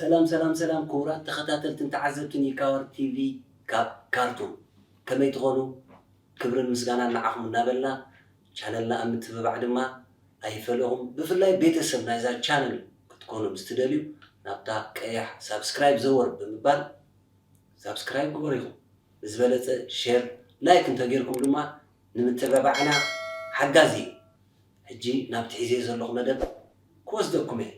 ሰላም ሰላም ሰላም ክቡራት ተኸታተልትን ተዓዘብትን ኢካወር ቲቪ ካብ ካርቱም፣ ከመይ ትኾኑ? ክብርን ምስጋናን ንዓኹም እናበልና፣ ቻነልና ኣብ ምትብባዕ ድማ ኣይፈለኹም። ብፍላይ ቤተሰብ ናይዛ ቻነል ክትኮኑ ምስ ትደልዩ፣ ናብታ ቀያሕ ሳብስክራይብ ዘወር ብምባል ሳብስክራይብ ግበሩ ኢኹም። ብዝበለጸ ሼር፣ ላይክ እንተጌርኩም ድማ ንምትብባዕና ሓጋዚ እዩ። ሕጂ ናብቲ ሒዘዮ ዘለኹ መደብ ክወስደኩም እየ።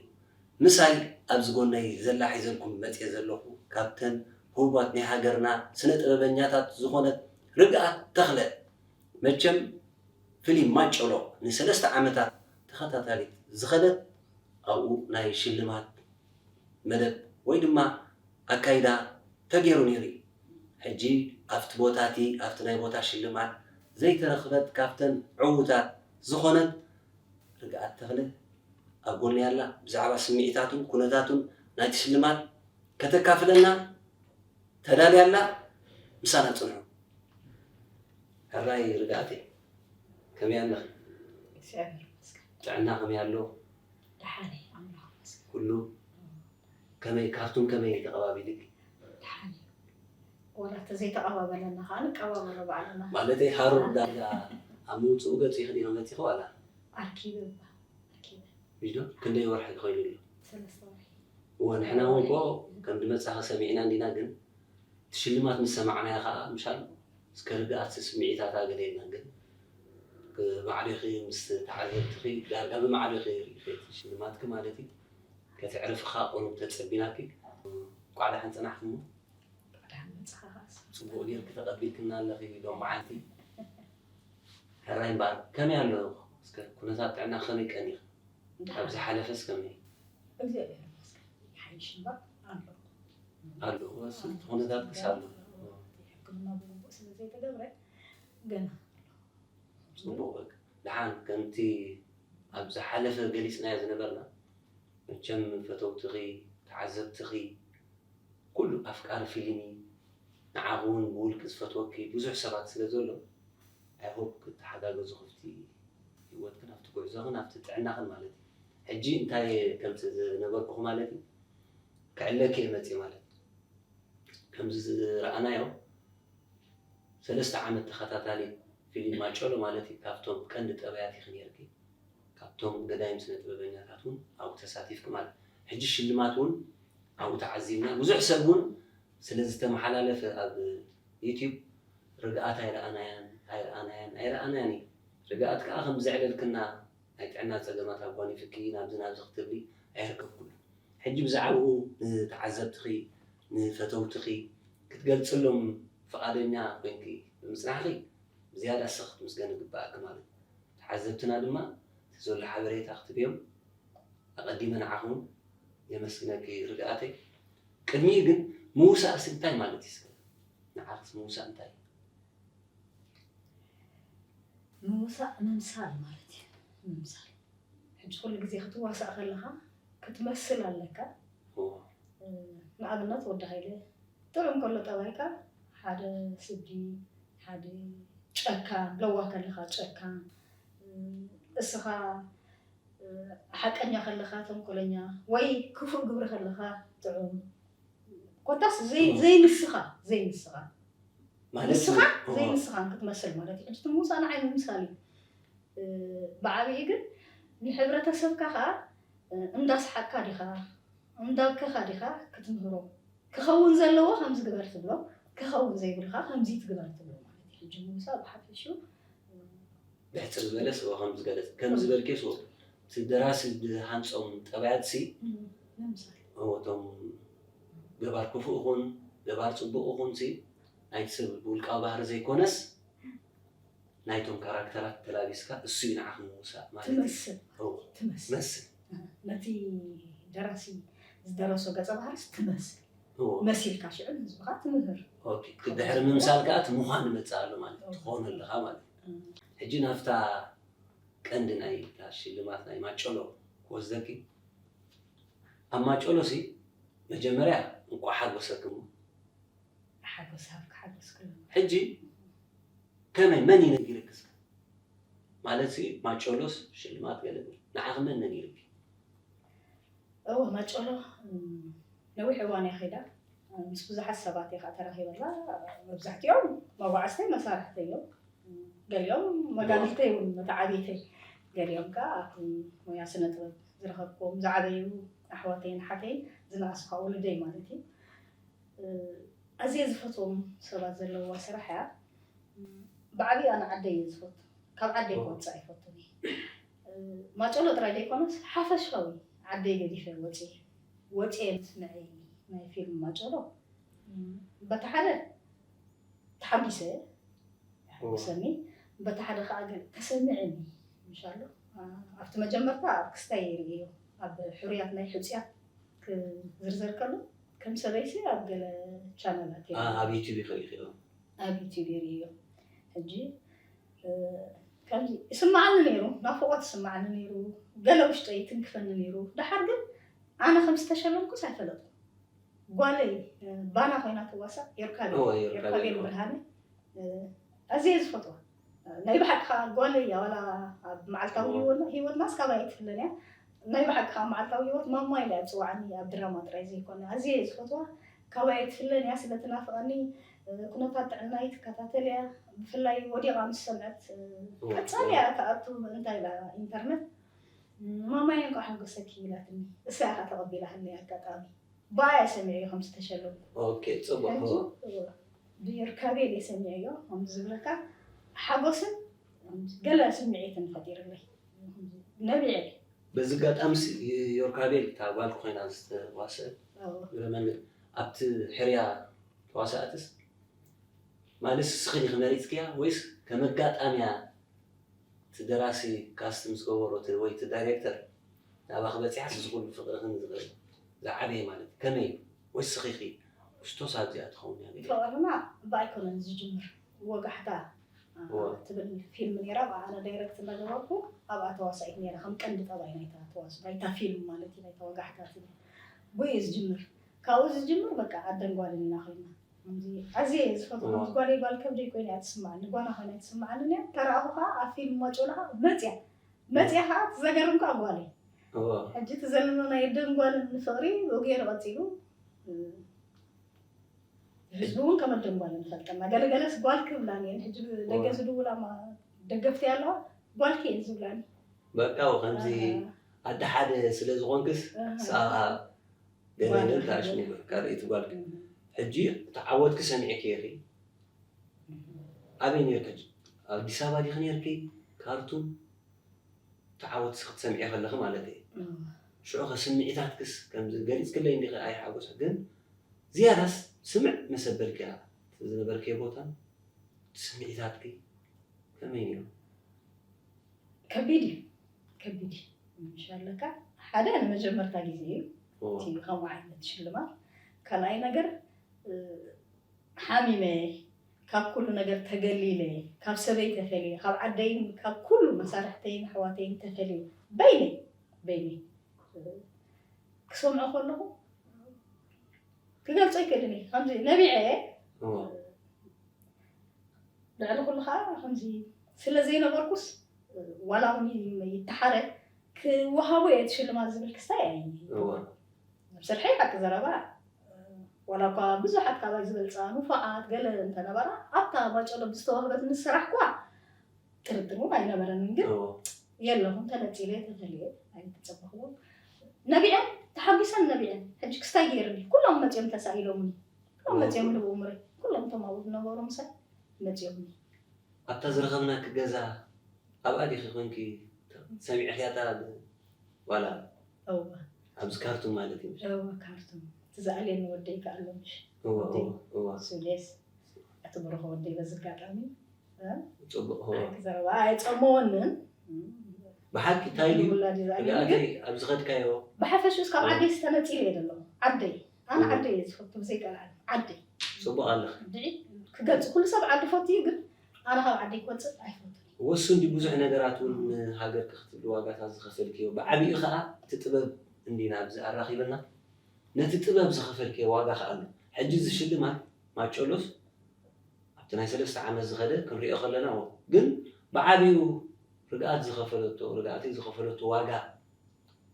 ምሳይ ኣብዚ ጎነይ ዘላ ሒዘልኩም መጽየ ዘለኹ ካብተን ህቡባት ናይ ሃገርና ስነ ጥበበኛታት ዝኾነት ርግኣት ተኽለ። መቸም ፊልም ማጨሎ ንሰለስተ ዓመታት ተኸታታሊት ዝኸደት ኣብኡ ናይ ሽልማት መደብ ወይ ድማ ኣካይዳ ተገይሩ ነይሩ እዩ። ሕጂ ኣብቲ ቦታ እቲ ኣብቲ ናይ ቦታ ሽልማት ዘይተረኽበት ካብተን ዕዉታት ዝኾነት ርግኣት ተኽለ ኣብ ጎኒ ኣላ። ብዛዕባ ስምዒታቱን ኩነታቱን ናይቲ ሽልማት ከተካፍለና ተዳልያ ኣላ። ምሳና ጽንሑ። ሕራይ ርግኣተይ፣ ከመይ ኣለኺ? እግዚኣብሔር ይመስገን። ጥዕና ከመይ ኣሎ? ደሓን እየ፣ ኣምላኽ ይመስገን። ኩሉ ከመይ፣ ካርቱም ከመይ ተቐባቢልኪ? ደሓን እዩ። ዋላ እንተዘይተቐባበለና ከዓ ንቀባበሎ ባዕልና። ማለተይ ሃሩር ዳርጋ ኣብ ምውፅኡ ገፂ ክዲኖ መፂኺ ዋላ? ኣርኪበ እባ፣ ኣርኪበ። ምሽ ዶ? ክንደይ ወርሒ ኮይኑ ኣሎ? ሰለስተ ወርሒ። እወ፣ ንሕና እውን እኮ ከም ድመፃኺ ሰሚዕና እንዲና፣ ግን እቲ ሽልማት ምስ ሰማዕናዮ ከዓ ምሻል እስከ ርግኣት ስምዒታታ ገለ ኢልና፣ ግን ማዕሪኺ ምስ ተዓዘብትኺ ዳርጋ ብማዕሪኺ ርኢኺ እቲ ሽልማትኪ ማለት እዩ። ከተዕርፍኻ ቁሩብ ተፀቢናኪ። እንኳዕ ደሓን ፀናሕኪ እሞ። ደሓን መፅኻ ከዓስ። ፅቡቕ ጌርኪ ተቐቢልክና ኣለኺ ሎም መዓልቲ። ሕራይ እምበኣር ከመይ ኣሎ እስከ ኩነታት ጥዕና ከመይ ቀኒኺ? ካብ ዝሓለፈስ ከመይ? እግዚኣብሔር ይመስገን ይሓይሽ እምበር ኣሎ። ኣሎ፣ እሱ ኩነታት ክሳሉ። ሕክምና ብግቡእ ስለ ዘይተገብረ ገና። ፅቡቕ በቃ። ደሓን ከምቲ ኣብ ዝሓለፈ ገሊፅናዮ ዝነበርና፣ መቸም ፈተውትኺ፣ ተዓዘብትኺ፣ ኩሉ ኣፍቃሪ ፊልሚ፣ ንዓኺ እውን ብውልቂ ዝፈትወኪ ብዙሕ ሰባት ስለ ዘሎ፣ I hope ክትተሓጋገዙ ክፍቲ ህይወትክን ኣብቲ ጉዕዞኽን ኣብቲ ጥዕናኽን ማለት እዩ። ሕጂ እንታይ ከምፂ ዝነበርኩኹ ማለት እዩ፣ ክዕለኪ እየ መፂእ ማለት እዩ። ከምዚ ዝረኣናዮ ሰለስተ ዓመት ተኸታታሊ ፊልም ማጨሎ ማለት እዩ። ካብቶም ቀንዲ ጠባያት ኢኺ ነይርኪ። ካብቶም ገዳይም ስነ ጥበበኛታት እውን ኣብኡ ተሳቲፍኪ ማለት። ሕጂ ሽልማት እውን ኣብኡ ተዓዚብና። ብዙሕ ሰብ እውን ስለ ዝተመሓላለፈ ኣብ ዩቲዩብ ርግኣት ኣይረኣናያን፣ ኣይረኣናያን፣ ኣይረኣናያን እዩ። ርግኣት ከዓ ከም ዘዕለልክና ናይ ጥዕና ጸገማት ኣጓኒፍኪ ናብዚ ናብዚ ክትብሊ ኣየርከብኩሉ። ሕጂ ብዛዕባኡ ንተዓዘብትኺ ንፈተውትኺ ክትገልጽሎም ፍቓደኛ ኮይንኪ ብምጽናሕኺ ብዝያዳ እስኺ ክትምስገኒ ይግባኣኪ ማለት እዩ። ተዓዘብትና ድማ እቲ ዘሎ ሓበሬታ ክትብዮም ኣቐዲመ ንዓኹም የመስግነኪ ርግኣተይ። ቅድሚኡ ግን ምውሳእሲ እንታይ ማለት እዩ? እስከ ንዓኽስ ምውሳእ እንታይ እዩ? ምውሳእ ምምሳል ማለት እዩ። ምምሳል ሕጂ ኩሉ ግዜ ክትዋሳእ ከለኻ ክትመስል ኣለካ። ንኣብነት ወዲ ሃይለ ጥዑም ከሎ ጠባይካ ሓደ ስዲ፣ ሓደ ጨካን፣ ለዋህ ከለኻ ጨካን፣ እስኻ ሓቀኛ ከለኻ ተንኮለኛ፣ ወይ ክፉእ ግብሪ ከለኻ ጥዑም። ኮታስ ዘይ- ዘይንስኻ ዘይንስኻ ማለት ንስኻ እዎ። ዘይንስኻን ክትመስል ማለት እዩ። ሕጂ እቲ ምውሳእ ንዓይ ምምሳል እዩ። ብዓብዪ ግን ንሕብረተሰብካ ከዓ እንዳስሓቅካ ዲኻ እንዳብከኻ ዲኻ ክትምህሮ፣ ክኸውን ዘለዎ ከምዚ ግበር ትብሎ፣ ክኸውን ዘይብሉ ከዓ ከምዚ ትግበር ትብሎ ማለት እዩ። ሕጂ ምውሳእ ብሓፈሽኡ ብሕፅር ዝበለስ እዎ ከምዚ ገለፅ ከምዚ በልኬስ እዎ እቲ ደራሲ ዝሃንፆም ጠባያት ሲ ምምሳል እቶም ገባር ክፉእ ይኹን ገባር ፅቡቕ ይኹን ሲ ናይቲ ሰብ ውልቃዊ ባህሪ ዘይኮነስ ናይቶም ካራክተራት ተላቢስካ እሱ እዩ ንዓኽ ምውሳእ ማለት እዩ። ትመስል እዎ፣ ትመስል መስል ነቲ ደራሲ ዝደረሶ ገፀ ባህርስ ትመስል እዎ። መሲልካ ሽዑ ንህዝብኻ ትምህር ኦኬ፣ ድሕሪ ምምሳል ከዓ እቲ ምዃን ይመፅእ ኣሎ ማለት እዩ። ትኾን ኣለኻ ማለት እዩ። ሕጂ ናብታ ቀንዲ ናይ እታ ሽልማት ናይ ማጨሎ ክወስደኪ። ኣብ ማጨሎ ሲ መጀመርያ እንቋዕ ሓጎሰኪ እሞ ሓጎስ ሃብካ ሓጎስ ክህልወካ ሕጂ ከመይ መን ይነጊርኪ እስከ? ማለት ሲ ማጨሎስ ሽልማት ገለ ንዓኺ መን ነጊርኪ? እወ ማጨሎ እም፣ ነዊሕ እዋን እያ ከይዳ። ምስ ብዙሓት ሰባት እየ ከዓ ተራኺበላ። መብዛሕትኦም መጓዕዝተይ መሳርሕተይ እዮም። ገሊኦም መጋልተይ እውን፣ መተዓብይተይ። ገሊኦም ከዓ ኣብቲ ሞያ ስነ ጥበብ ዝረኸብኩዎም ዝዓበዩ ኣሕዋተይን ኣሓተይን ዝነኣሱ ከዓ ወለደይ ማለት እዩ። ኣዝየ ዝፈትዎም ሰባት ዘለውዋ ስራሕ እያ። ብዓብዩ ኣነ ዓደይ እየ ዝፈቱ። ካብ ዓደይ ክወፅእ ኣይፈቱን እየ። ማጨሎ ጥራይ ዘይኮነስ ሓፈሻዊ ዓደይ ገዲፈ ወፅየ። ወፅየ ምስምዐይ ናይ ፊልም ማጨሎ በቲ ሓደ ተሓጒሰ፣ ተሓጒሰኒ፣ በቲ ሓደ ከዓ ግን ተሰሚዕኒ። ምሻሎ ኣብቲ መጀመርታ ኣብ ክስታይ ይርእዮ፣ ኣብ ሕሩያት ናይ ሕፁያት ክዝርዘር ከሎ ከም ሰበይሲ ኣብ ገለ ቻነላት እየ ኣብ ዩቲብ ይኽእል ይኽእል ኣብ ዩቲብ ይርእዮ። ሕጂ ከምዚ ይስማዓኒ ነይሩ፣ ናፍቖት ይስማዓኒ ነይሩ፣ ገለ ውሽጠይ ይትንክፈኒ ነይሩ። ደሓር ግን ኣነ ከም ዝተሸለምኩስ ኣይፈለጥኩ። ጓለይ ባና ኮይና ትዋሳእ ዮርካቤል፣ ዮርካቤል ብርሃነ ኣዝየ ዝፈትዋ። ናይ ብሓቂ ከዓ ጓለይ እያ፣ ዋላ ኣብ መዓልታዊ ህይወትናስ ካባይ ኣይትፍለን እያ። ናይ ብሓቂ ከዓ መዓልታዊ ህይወት ማማ ኢላ እያ ትፅዋዕኒ፣ ኣብ ድራማ ጥራይ ዘይኮነ። ኣዝየ እየ ዝፈትዋ፣ ካባይ ኣይትፍለን እያ፣ ስለ ትናፍቐኒ ኩነታት ጥዕናይ ትከታተል እያ። ብፍላይ ወዲቓ ምስ ሰምዐት ቀፃሊ እያ ትኣቱ፣ እንታይ ኢላ ኢንተርነት ማማየ እንኳዕ ሓጎሰኪ ኢላትኒ። እሳ እያ ከዓ ተቐቢላትኒ ኣጋጣሚ። ብኣያ ሰሚዐዮ ከም ዝተሸለምኩ። ኦኬ፣ ጽቡቕ። ሕጂ፣ እወ፣ ብዮርካቤል እየ ሰሚዐዮ፣ ከምዚ ዝብለካ ሓጎስን ገለ ስምዒትን ፈጢርለይ። ነቢዐ። በዚ ኣጋጣሚ ዮርካቤል እታ ጓልኪ ኮይና ዝተዋሰአት፣ እወ። እግረ መንገድ ኣብቲ ሕርያ ተዋሳእትስ ማለት ንስኺ ዲኺ መሪጽክያ ወይስ ከም ኣጋጣሚ እያ እቲ ደራሲ ካስት ምስ ገበሮ ወይ እቲ ዳይሬክተር ናባኺ በጺሓስ እዚ ኩሉ ፍቕርኽን ዝዓበየ ማለት እዩ? ከመይ እዩ? ወይስ ስኺ ኢኺ ክስቶስ ኣብዚኣ ትኸውን እያ ገሊኣ? ፍቕርና ብኣይኮነን ዝጅምር፣ ወጋሕታ ትብል ፊልም ነይራ፣ ብኣ ኣነ ዳይረክት እናገበርኩ ኣብኣ ተዋሳኢት ነይራ፣ ከም ቀንዲ ጠባይ ናይታ ተዋስ ናይታ ፊልም ማለት እዩ፣ ናይታ ወጋሕታ ትብል ብኡ እዩ ዝጅምር። ካብኡ ዝጅምር በቃ ኣደን ጓልን ኢና ኮይና። ኣዝየ እየ ዝፈትዎ ከምዚ ጓለይ ጓል ከም ዘይኮይነ እያ ትስምዓኒ፣ ጓና ኮይና ኣይትስምዓንን እያ። ተረኣኹ ከዓ ኣብ ፊልም ማጨሎ ከዓ መፅያ መፅያ ከዓ እቲ ዘገርም ከዓ ጓለይ። ሕጂ እቲ ዘለና ናይ ኣደን ጓልን ፍቕሪ ብኡ ገይሩ ቀፂሉ። ህዝቢ እውን ከም ኣደን ጓልን ይፈልጠና። ገለገለስ ጓልኪ ይብላኒ እየን ሕጂ ደገ ዝድውላ ደገፍቲ ኣለዋ፣ ጓልኪ እየን ዝብላኒ። በቃ ከምዚ ኣደ ሓደ ስለ ዝኾንክስ ንስኣ ከዓ ገለ ገለ ተኣሽሙ ካልኣይቲ ጓልኪ። ሕጂ እቲ ዓወትኪ ሰሚዕኪ ኢኺ። ኣበይ ኔርኪ? ኣዲስ ኣበባ ዲኺ ኔርኪ? ካርቱም? እቲ ዓወትስ ክትሰምዕዮ ከለኺ ማለት እየ። ሽዑ ኸ ስምዒታትክስ ከምዚ ገሊጽክለይ እንዲኺ ኣይ ሓጎስ፣ ግን ዝያዳስ ስምዕ መሰበልኪ እያ። እቲ ዝነበርክዮ ቦታን እቲ ስምዒታትኪ ከመይ ነይሩ? ከቢድ እዩ፣ ከቢድ እዩ። ምሽ ኣለካ ሓደ ንመጀመርታ ግዜ እዩ እቲ ከምኡ ዓይነት ሽልማት። ካልኣይ ነገር ሓሚመ፣ ካብ ኩሉ ነገር ተገሊለ፣ ካብ ሰበይ ተፈልየ፣ ካብ ዓደይን ካብ ኩሉ መሳርሕተይን ኣሕዋተይን ተፈልየ፣ በይነይ በይነይ ክሰምዖ ከለኹ ክገልጾ ኣይክእልን እየ። ከምዚ ነቢዐ እየ። ልዕሊ ኩሉ ከዓ ከምዚ ስለ ዘይነበርኩስ ዋላ እውን ይተሓረ ክወሃቦ እየ እቲ ሽልማት ዝብል ክስታይ ኣይገብርን። ኣብ ስርሐይ ሓቂ ዘረባ ዋላ እኳ ብዙሓት ካባይ ዝበልፃ ንፉዓት ገለ እንተነበራ ኣብታ ማጨሎ ብዝተዋህበትኒ ስራሕ እኳ ጥርጥር እውን ኣይነበረንን። ግን የለኹም ተነፂለ ተፈልየ ኣይተፀበኽዎም። ነቢዐን ተሓጒሰን ነቢዐን ሕጂ ክስታይ ገይርኒ ኩሎም መፂኦም ተሳኢሎምኒ። ኩሎም መፂኦም ልብኡ ምረ ኩሎም እቶም ኣብኡ ዝነበሩ ምሳይ መፂኦምኒ። ኣብታ ዝረኸብናኪ ገዛ ኣብኣ ዲኺ ኮንኪ ሰሚዕኽያ እታ ዋላ እወ ኣብዚ ካርቱም ማለት እዩ። እወ ካርቱም እቲ ዝኣልየኒ ወደይ ከኣ ኣሎ ምሽ እወ እወ እወ እሱ ዴስ እቲ ብሩኽ ወደይ በዚ ኣጋጣሚ እ? ጽቡቕ እወ ሓቂ ዘረባ ኣይጸመወንን ብሓቂ እንታይ እዩ ውላድ እዩ ዝኣልየኒ ግን ርግኣተይ ኣብ ዝኸድካዮ ብሓፈሽኡስ ካብ ዓደይ ዝተነጺለ እየ ዘለኹ ዓደይ ኣነ ዓደይ እየ ዝፈቱ ብዘይቀልዓኒ ዓደይ ጽቡቕ ኣለኺ ድዒ ክገልጽ ኩሉ ሰብ ዓዲ ፈቱ እዩ ግን ኣነ ካብ ዓደይ ክወጽእ ኣይፈቱን እየ። ወሱ እንዲ ብዙሕ ነገራት እውን ንሃገር ክኽትብል ዋጋታት ዝኸፈልክዮ ብዓብኡ ከዓ እቲ ጥበብ እንዲ ናብዚ ኣራኺብና ነቲ ጥበብ ዝኸፈልክዮ ዋጋ ከዓ ኣሎ። ሕጂ እዚ ሽልማት ማጨሎስ ኣብቲ ናይ ሰለስተ ዓመት ዝኸደ ክንሪኦ ከለና ግን ብዓብኡ ርግኣት ዝኸፈለቶ ርግኣተይ ዝኸፈለቶ ዋጋ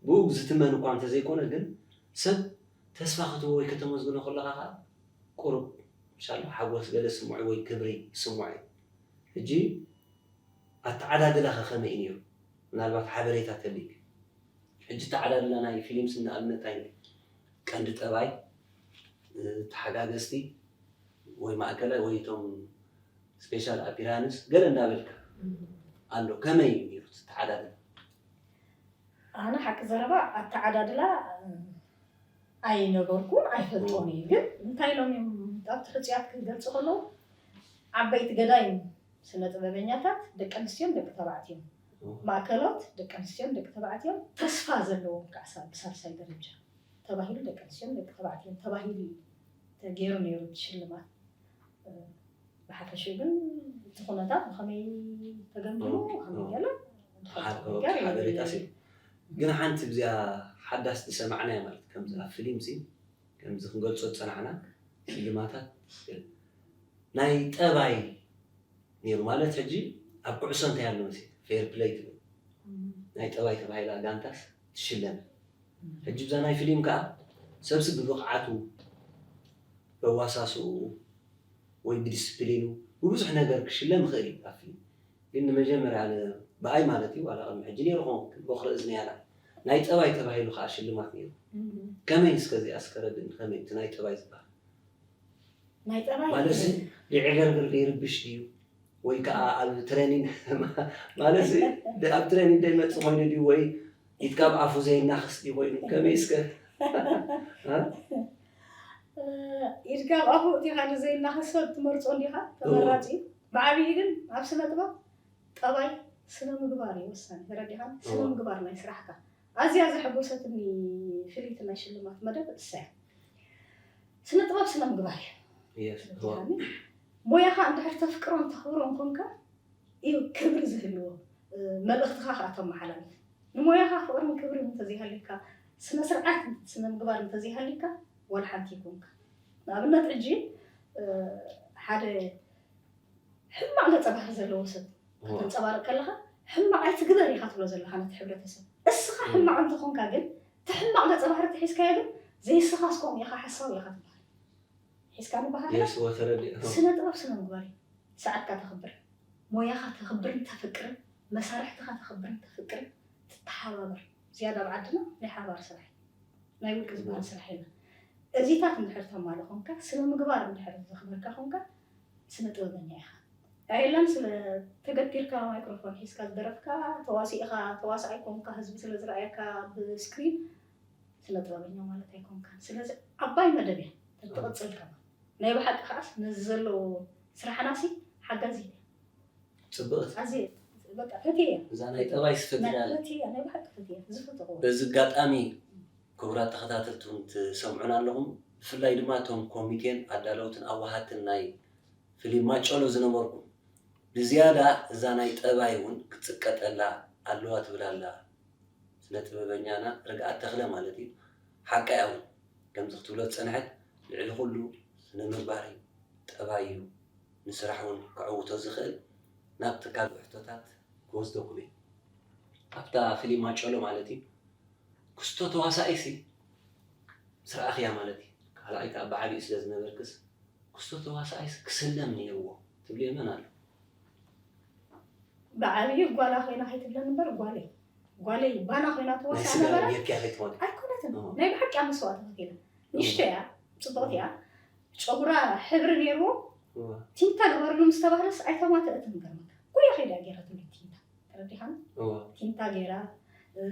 ብኡ ዝትመን እኳ እንተዘይኮነ ግን ሰብ ተስፋ ክትህቦ ወይ ከተመስግኖ ከለኻ ከዓ ቁሩብ ምሻሉ ሓጎስ ገለ ስምዑ ወይ ክብሪ ስምዑ እዩ። ሕጂ ኣተዓዳድላኸ ከመይ እዩ ነይሩ? ምናልባት ሓበሬታ ተልይክ። ሕጂ ኣተዓዳድላ ናይ ፊልምስ ንኣብነት ኣይ ቀንዲ ጠባይ፣ ተሓጋገዝቲ ወይ ማእከላይ ወይ እቶም ስፔሻል ኣፒራንስ ገለ እንዳበልካ ኣሎ። ከመይ እዩ ነይሩ እቲ ኣተዓዳድላ? ኣነ ሓቂ ዘረባ ኣተዓዳድላ ኣይነበርኩን ኣይፈልጦን እዩ። ግን እንታይ ኢሎም እዮም ኣብቲ ሕፅያት ክገልፁ ከለዉ ዓበይቲ ገዳይም ስነ ጥበበኛታት ደቂ ኣንስትዮን ደቂ ተባዕትዮን ማእከሎት ደቂ ኣንስትዮን ደቂ ተባዕትዮን ተስፋ ዘለዎም ከዓ ብሳልሳይ ደረጃ ተባሂሉ ደቂ ኣንስትዮን ደቂ ተባዕትዮን ተባሂሉ እዩ ተገይሩ ነይሩ እቲ ሽልማት። ብሓፈሽኡ ግን እቲ ኩነታት ብኸመይ ተገምግሙ ከመይ ገለ ሓበሬታ ሲ ግን ሓንቲ ብዚኣ ሓዳስ ዝሰማዕናያ ማለት ከምዚ ኣብ ፊልም ሲ ከምዚ ክንገልፆ ዝፀናዕና ሽልማታት ናይ ጠባይ ነይሩ ማለት ሕጂ ኣብ ኩዕሶ እንታይ ኣሎ መሲ ፌር ፕለይ ትብል ናይ ጠባይ ተባሂላ ጋንታስ ትሽለም ሕጂ ብዛ ናይ ፊልም ከዓ ሰብሲ ብብቕዓቱ በዋሳስኡ ወይ ብዲስፕሊኑ ብብዙሕ ነገር ክሽለም ይኽእል እዩ ኣብ ፊልም ግን ንመጀመርያ ብኣይ ማለት እዩ ዋላ ቅድሚ ሕጂ ነይሩ ኾን ቦኽሪ እዝኒ ያላ ናይ ጠባይ ተባሂሉ ከዓ ሽልማት ነይሩ ከመይ እስከ እዚኣ እስከረድእኒ ከመይ እቲ ናይ ጠባይ ዝበሃል ናይ ጠባይ ማለት ሲ ይዕገርግር ይርብሽ ድዩ ወይ ከዓ ኣብ ትሬኒንግ ማለት ሲ ኣብ ትሬኒንግ ዘይመፅእ ኮይኑ ድዩ ወይ ኢድካ ኣብ ኣፉ ዘይናኸስ ድዩ ኮይኑ ከመይ እስከ ኢድካ ኣብ ኣፉ እቲኻ ንዘይናኸስ ሰብ ትመርፆ እንዲኻ ተመራፂ እዩ ብዓብዪ ግን ኣብ ስነ ጥበብ ጠባይ ስነ ምግባር እዩ ወሳኒ ተረዲኻ ስነ ምግባር ናይ ስራሕካ ኣዝያ ዘሐጎሰትኒ ፍልይቲ ናይ ሽልማት መደብ እሳ እያ ስነ ጥበብ ስነ ምግባር እዩ ሞያኻ እንድሕር ተፍቅሮን ተኽብሮን ኮንካ እዩ ክብሪ ዝህልዎ መልእኽትኻ ከዓ ተመሓላልፍ ንሞያኻ ፍቅርን ክብርን እንተዘይሃልዩካ ስነ ስርዓት ስነ ምግባር እንተዘይሃልዩካ ዋላ ሓንቲ ይኮንካ ንኣብነት ሕጂ ሓደ ሕማቕ ገፀ ባህሪ ዘለዎ ሰብ ከተንፀባርቕ ከለኻ ሕማቕ ኣይትግበር ኢኻ ትብሎ ዘለኻ ነቲ ሕብረተሰብ እስኻ ሕማቕ እንተኾንካ ግን እቲ ሕማቕ ገፀ ባህሪ ተሒዝካዮ ግን ዘይስኻስ ከምኡ ኢኻ ሓሳዊ ኢኻ ትበሃል ሒዝካ ንበሃል ስነ ጥበብ ስነ ምግባር እዩ ሰዓትካ ተኽብር ሞያኻ ተኽብርን ተፍቅርን መሳርሕትኻ ተኽብርን ተፍቅርን ትተሓባበር ዝያዳ ኣብ ዓድና ናይ ሓባር ስራሕ ናይ ውልቂ ዝበሃል ስራሕ የለን እዚታት እንድሕር ተማልእ ኮንካ ስነ ምግባር እንድሕር ዘኽበርካ ኮንካ ስነ ጥበበኛ ኢኻ ኣየላን ስለ ተገቲርካ ማይክሮፎን ሒዝካ ዝደረፍካ ተዋሲእኻ ተዋሳኣይ ኮንካ ህዝቢ ስለ ዝረኣየካ ብስክሪን ስነ ጥበበኛ ማለት ኣይኮንካን ስለዚ ዓባይ መደብ እያ ተትቕፅል ከማ ናይ ብሓቂ ከዓስ ነዚ ዘለዎ ስራሕናሲ ሓጋዚ ፅብቕቲ ኣዚ በቃ ፈትየ እዛ ናይ ጠባይ ስፈትና ፈትየ ናይ ብሓቂ ፈትየ ዝፈተኹ በዚ ኣጋጣሚ ክቡራት ተኸታተልቲ እውን ትሰምዑና ኣለኹም ብፍላይ ድማ እቶም ኮሚቴን ኣዳለውትን ኣዋሃትን ናይ ፍሊም ማጨሎ ዝነበርኩም ብዝያዳ እዛ ናይ ጠባይ እውን ክትፅቀጠላ ኣለዋ ትብል ኣላ ስነ ጥበበኛና ርግኣት ተኽለ ማለት እዩ ሓቃ እውን ከምዚ ክትብሎ ዝፀንሐት ልዕሊ ኩሉ ስነ ምግባር እዩ ጠባይ እዩ ንስራሕ እውን ክዕውቶ ዝኽእል ናብ ትካል ብሕቶታት ክወስደኩም እዩ ኣብታ ፍሊም ማጨሎ ማለት እዩ ክስቶ ተዋሳኢሲ ምስ ረኣኽያ ማለት እዩ ካልኣይ ከዓ ብዓብዩ ስለ ዝነበርክስ ክስቶ ተዋሳኢሲ ክስለም ነይርዎ ትብልዮ መን ኣሎ ብዓብዩ ጓላ ኮይና ከይትብለን እምበር ጓለይ ጓለይ ባና ኮይና ናይ ትወስያ ስጋ ነበረ ጌርክያ ከይትኾን ኣይኮነትን እዎ። ናይ ብሓቂ ኣብ መስዋእቲ ከፊለ ንእሽቶ እያ ፅቡቕቲ እያ ጨጉራ ሕብሪ ነይርዎ ቲንታ ግበርሉ ምስ ተባህለስ ኣይተማተአትን ገርመካ ጉያ ከይዳ ገይራትሉ ቲንታ ተረዲኻኒ እዎ። ቲንታ ገይራ እ፣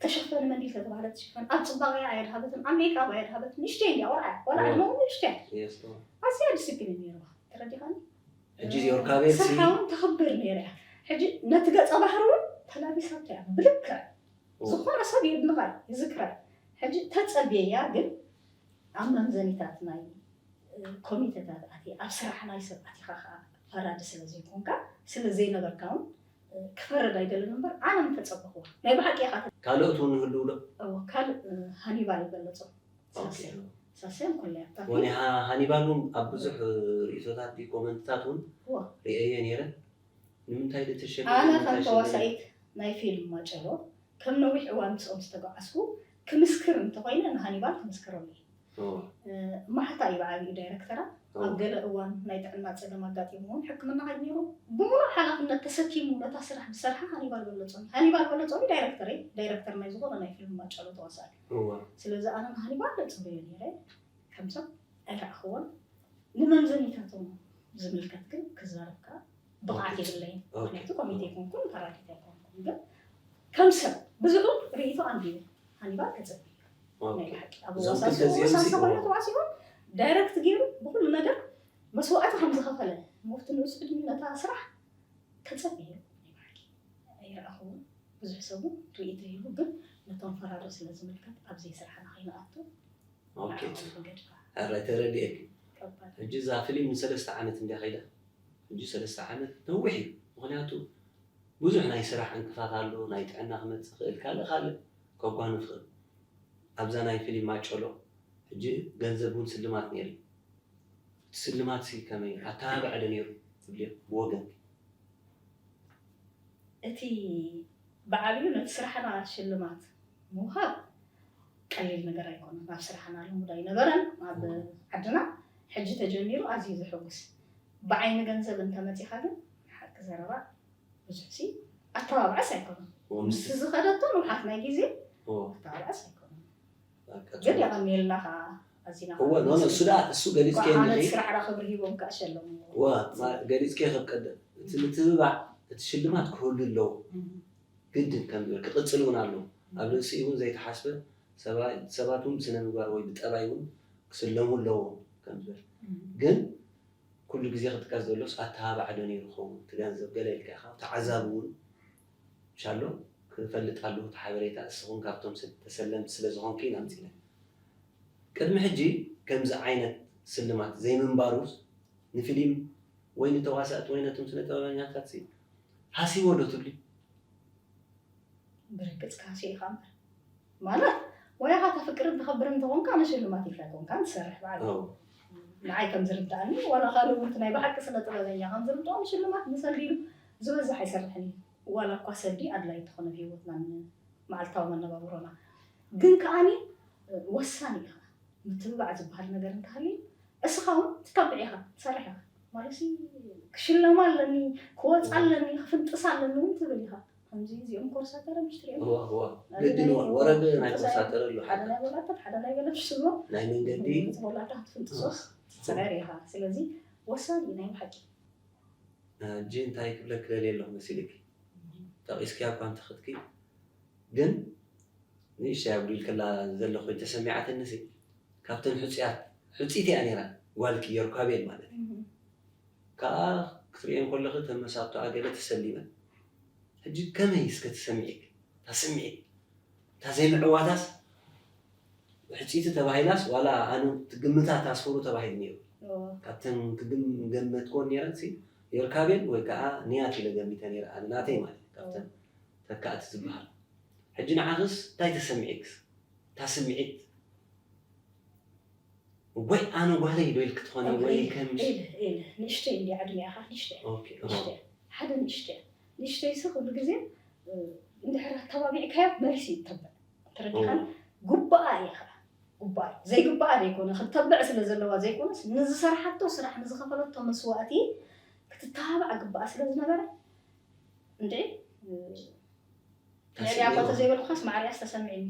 ተሸፈን መንዲል ተተባህለ ትሽፈን ኣብ ፅባቐያ ኣየድሃበትን ኣብ ሜክኣፕ ኣየድሃበትን ንእሽተይ እንዲያ ቆልዓ ቆልዓ ድማ እውን ንእሽተይ የስ እዎ። ኣዝያ ዲስፕሊን ነይርዋ ተረዲኻኒ ሕጂ ዮርካቤል ሲ ስርሓ እውን ተኽብር ነይራ እያ ሕጂ ነቲ ገፀ ባህሪ እውን ተላቢሳቶ እያ ብልክዕ ዝኾነ ሰብ የድንቓ እዩ ይዝክራ እዩ ሕጂ ተፀብየያ ግን ኣብ መምዘኒታት ናይ ኮሚተታት ኣቲ ኣብ ስራሕ ናይ ሰብ ኣቲኻ ከዓ ፈራዲ ስለ ዘይኮንካ ስለ ዘይነበርካ እውን ክፈርድ ኣይደልን እምበር ኣነ ምተፀበኽዋ ናይ ብሓቂ ኢኻ ካልኦት እውን ይህልው ዶ እዎ ካልእ ሃኒባል ይበለፆ ኦኬ። ሳሰን ኮለያ ወኒ ሃ- ሃኒባል እውን ኣብ ብዙሕ ርእቶታት ድዩ ኮመንትታት እውን እዎ ርእየ ነይረ ንምንታይ ዶ ተሸለ ኣነ ከም ተዋሳኢት ናይ ፊልም ማጨሎ ከም ነዊሕ እዋን ምስኦም ዝተጓዓዝኩ ክምስክር እንተኮይነ ንሃኒባል ክምስክረሉ እየ ማሕታ እዩ ብዓብዩ ዳይረክተራ። ኣብ ገለ እዋን ናይ ጥዕና ፀገም ኣጋጢምዎ ሕክምና ከይዱ ነይሩ። ብምሉእ ሓላፍነት ተሰኪሙ ነታ ስራሕ ዝሰርሓ ሃኒባል በለፆም። ሃኒባል በለፆም ዳይረክተር ዳይረክተር ናይ ዝኾነ ናይ ፊልም ማጨሎ ተዋሳኢ። ስለዚ ኣነ ንሃኒባል ፅበዮ ነይረ። ከምሰብ ኣይረኣኽዎን። ንመምዘኒታቶም ዝምልከት ግን ክዛረብካ ብቕዓት የብለይን። ምክንያቱ ኮሚቴ ኣይኮንኩን፣ ፓራዲት ኣይኮንኩን። ግን ከም ሰብ ብዙሑ ርእይቶ ኣንቢበ ሃኒባል ከፀቢ ናይ ብሓቂ ኣብ ወሳሰ ኮይኑ ተዋሲቦም ዳይረክት ገይሩ ብኩሉ ነገር መስዋዕቲ ከም ዝኸፈለ መብቲ ንኡስ ዕድሚኡ ነታ ስራሕ ከፀቢ ናይ ብሓቂ ኣይረኣኽዎን። ብዙሕ ሰብ እውን ርእይቶ ሂቡ፣ ግን ነቶም ፈራዶ ስለ ዝምልከት ኣብ ዘይስራሕና ከይንኣቱ ንዓኹም ንገድፋ። ሕራይ ተረዲኤኪ። ከባድ። ሕጂ እዛ ፊልም ንሰለስተ ዓመት እንድያ ከይዳ። ሕጂ ሰለስተ ዓመት ነዊሕ እዩ። ምክንያቱ ብዙሕ ናይ ስራሕ ዕንቅፋት ኣሎ፣ ናይ ጥዕና ክመፅእ ይኽእል፣ ካልእ ካልእ ከጓንፍ ይኽእል። ኣብዛ ናይ ፊልም ማጨሎ ሕጂ ገንዘብ እውን ስልማት ነይሩ። እቲ ስልማት ሲ ከመይ ኣተባብዐ ዶ ነይሩ ትብልዮ ብወገንኪ? እቲ ብዓብዩ ነቲ ስራሕና ሽልማት ምውሃብ ቀሊል ነገር ኣይኮነን። ኣብ ስራሕና ልሙድ ኣይነበረን ኣብ ዓድና። ሕጂ ተጀሚሩ ኣዝዩ ዘሐጉስ። ብዓይኒ ገንዘብ እንተመፂኻ ግን ሓቂ ዘረባ ብዙሕ ሲ ኣተባብዐስ ኣይኮነን። ምስቲ ዝኸደቶ ንውሓት ናይ ግዜ ኣተባብዐስ ኣይኮነን። ግን የቐንየልና ከዓ ኣዚና እወ ኖ ኖ እሱ ደኣ እሱ ገሊፅከ ዓመት ንኺ ስራሕና ክብሪ ሂቦም ከዓ ሸለምዎ። እወ ማ- ገሊፅከ ከብ ቀደም እቲ ምትብባዕ እቲ ሽልማት ክህሉ ኣለዎ ግድን ከም ዝብል ክቕፅል እውን ኣለዎ ኣብ ርእሲ እውን ዘይተሓስበ ሰባ- ሰባት እውን ብስነ ምግባር ወይ ብጠባይ እውን ክስለሙ ኣለዎም ከም ዝብል ግን ኩሉ ግዜ ክጥቀስ ዘሎስ ኣተባባዒ ዶ ነይሩ ክኸውን እቲ ገንዘብ ገለ ኢልካ ኢኻ ተዓዛቢ እውን ሻሎ ክፈልጥ ኣለዎ እቲ ሓበሬታ እስኹም ካብቶም ተሰለምቲ ስለ ዝኾንኩ ኢና ኣምፂና ቅድሚ ሕጂ ከምዚ ዓይነት ስልማት ዘይምንባሩስ ንፊሊም ወይ ንተዋሳእቲ ወይ ነቶም ስነ ጥበበኛታት ሲ ሃሲዎ ዶ ትብሊ? ብርግፅ ካሲ ኢኻ እምበር ማለት ሞያኻ ተፍቅርን ተኸብርን እንተኾንካ ንሽልማት ኢልካ ኣይኮንካን ትሰርሕ ባዕሉ ንዓይ ከም ዝርድኣኒ ዋላ ካልእ እውን ናይ ብሓቂ ስነ ጥበበኛ ከም ዝርድኦ ንሽልማት ንሰልዲ ኢሉ ዝበዝሕ ኣይሰርሕን እዩ ዋላ እኳ ሰልዲ ኣድላይ እንተኾነ ብሂወትና መዓልታዊ መነባብሮና ግን ከዓኒ ወሳኒ ኢኻ ምትብባዕ ዝበሃል ነገር እንተሃልዩ እስኻ እውን ትተብዕ ኢኻ ትሰርሕ ኢኻ ማለት ክሽለማ ኣለኒ ክወፃ ኣለኒ ክፍንጥስ ኣለኒ እውን ትብል ኢኻ ከምዚ እዚኦም ኮርሳት ረ ምሽ ትሪኦም ግድን ወረግ ናይ ኮርሳት ረ ኣሎ ሓደ ናይ ወላተት ሓደ ናይ ገለሽ ስሎ ናይ መንገዲ ወላታ ክትፍንጥሶስ ትፅረር ኢኻ ስለዚ ወሳኒ ናይ ብሓቂ ሕጂ እንታይ ክብለኪ ደልየ ኣለኹ መሲልኪ ጠቒስኪያ እኳ እንተኽድኪ ግን ንእሽተይ ኣጉዲልክላ ዘሎ ኮይኑ ተሰሚዓትኒ ሲ ካብተን ሕፁያት ሕፅይቲ እያ ነይራ ጓልኪ ዮርካቤል ማለት እዩ ከዓ ክትሪኤን ከለኺ ተመሳጥቶኣ ገለ ተሰሊመን ሕጂ ከመይ እስከ ትሰሚዒክ እታ ስምዒት እታ ዘይምዕዋታስ ሕፅይቲ ተባሂላስ ዋላ ኣነ ትግምታ ታስፈሩ ተባሂሉ ነይሩ ካብተን ክግምገመትኮን ነይረን ዮርካቤል ወይ ከዓ ንያት ኢለ ገሚተ ነይረ ኣነ ናተይ ማለት ካብተን ተካእቲ ዝበሃል ሕጂ ንዓኽስ እንታይ ተሰሚዒክስ እታ ስምዒት ወይ ኣነ ጓለይ ዶ ኢልክ ትኾኒ ወይ ከም ንእሽተይ እንዲ ዕድሚኣኻ ንእሽተይ ሓደ ንእሽተይ ንእሽተይ ሲ ኩሉ ግዜ እንድሕር ኣተባቢዕካዮ መሊሱ ይተብዕ ተረዲኻን ጉባኣ እየ ከዓ ጉባኣ እዩ ዘይግባኣ ዘይኮነ ክትተብዕ ስለ ዘለዋ ዘይኮነስ ንዝሰርሓቶ ስራሕ ንዝኸፈለቶ መስዋእቲ ክትተባባዕ ግባኣ ስለ ዝነበረ እንድዒ ልዕሊኣ እኳ ተዘይበልኩኻስ ማዕሪኣስ ተሰሚዕኒ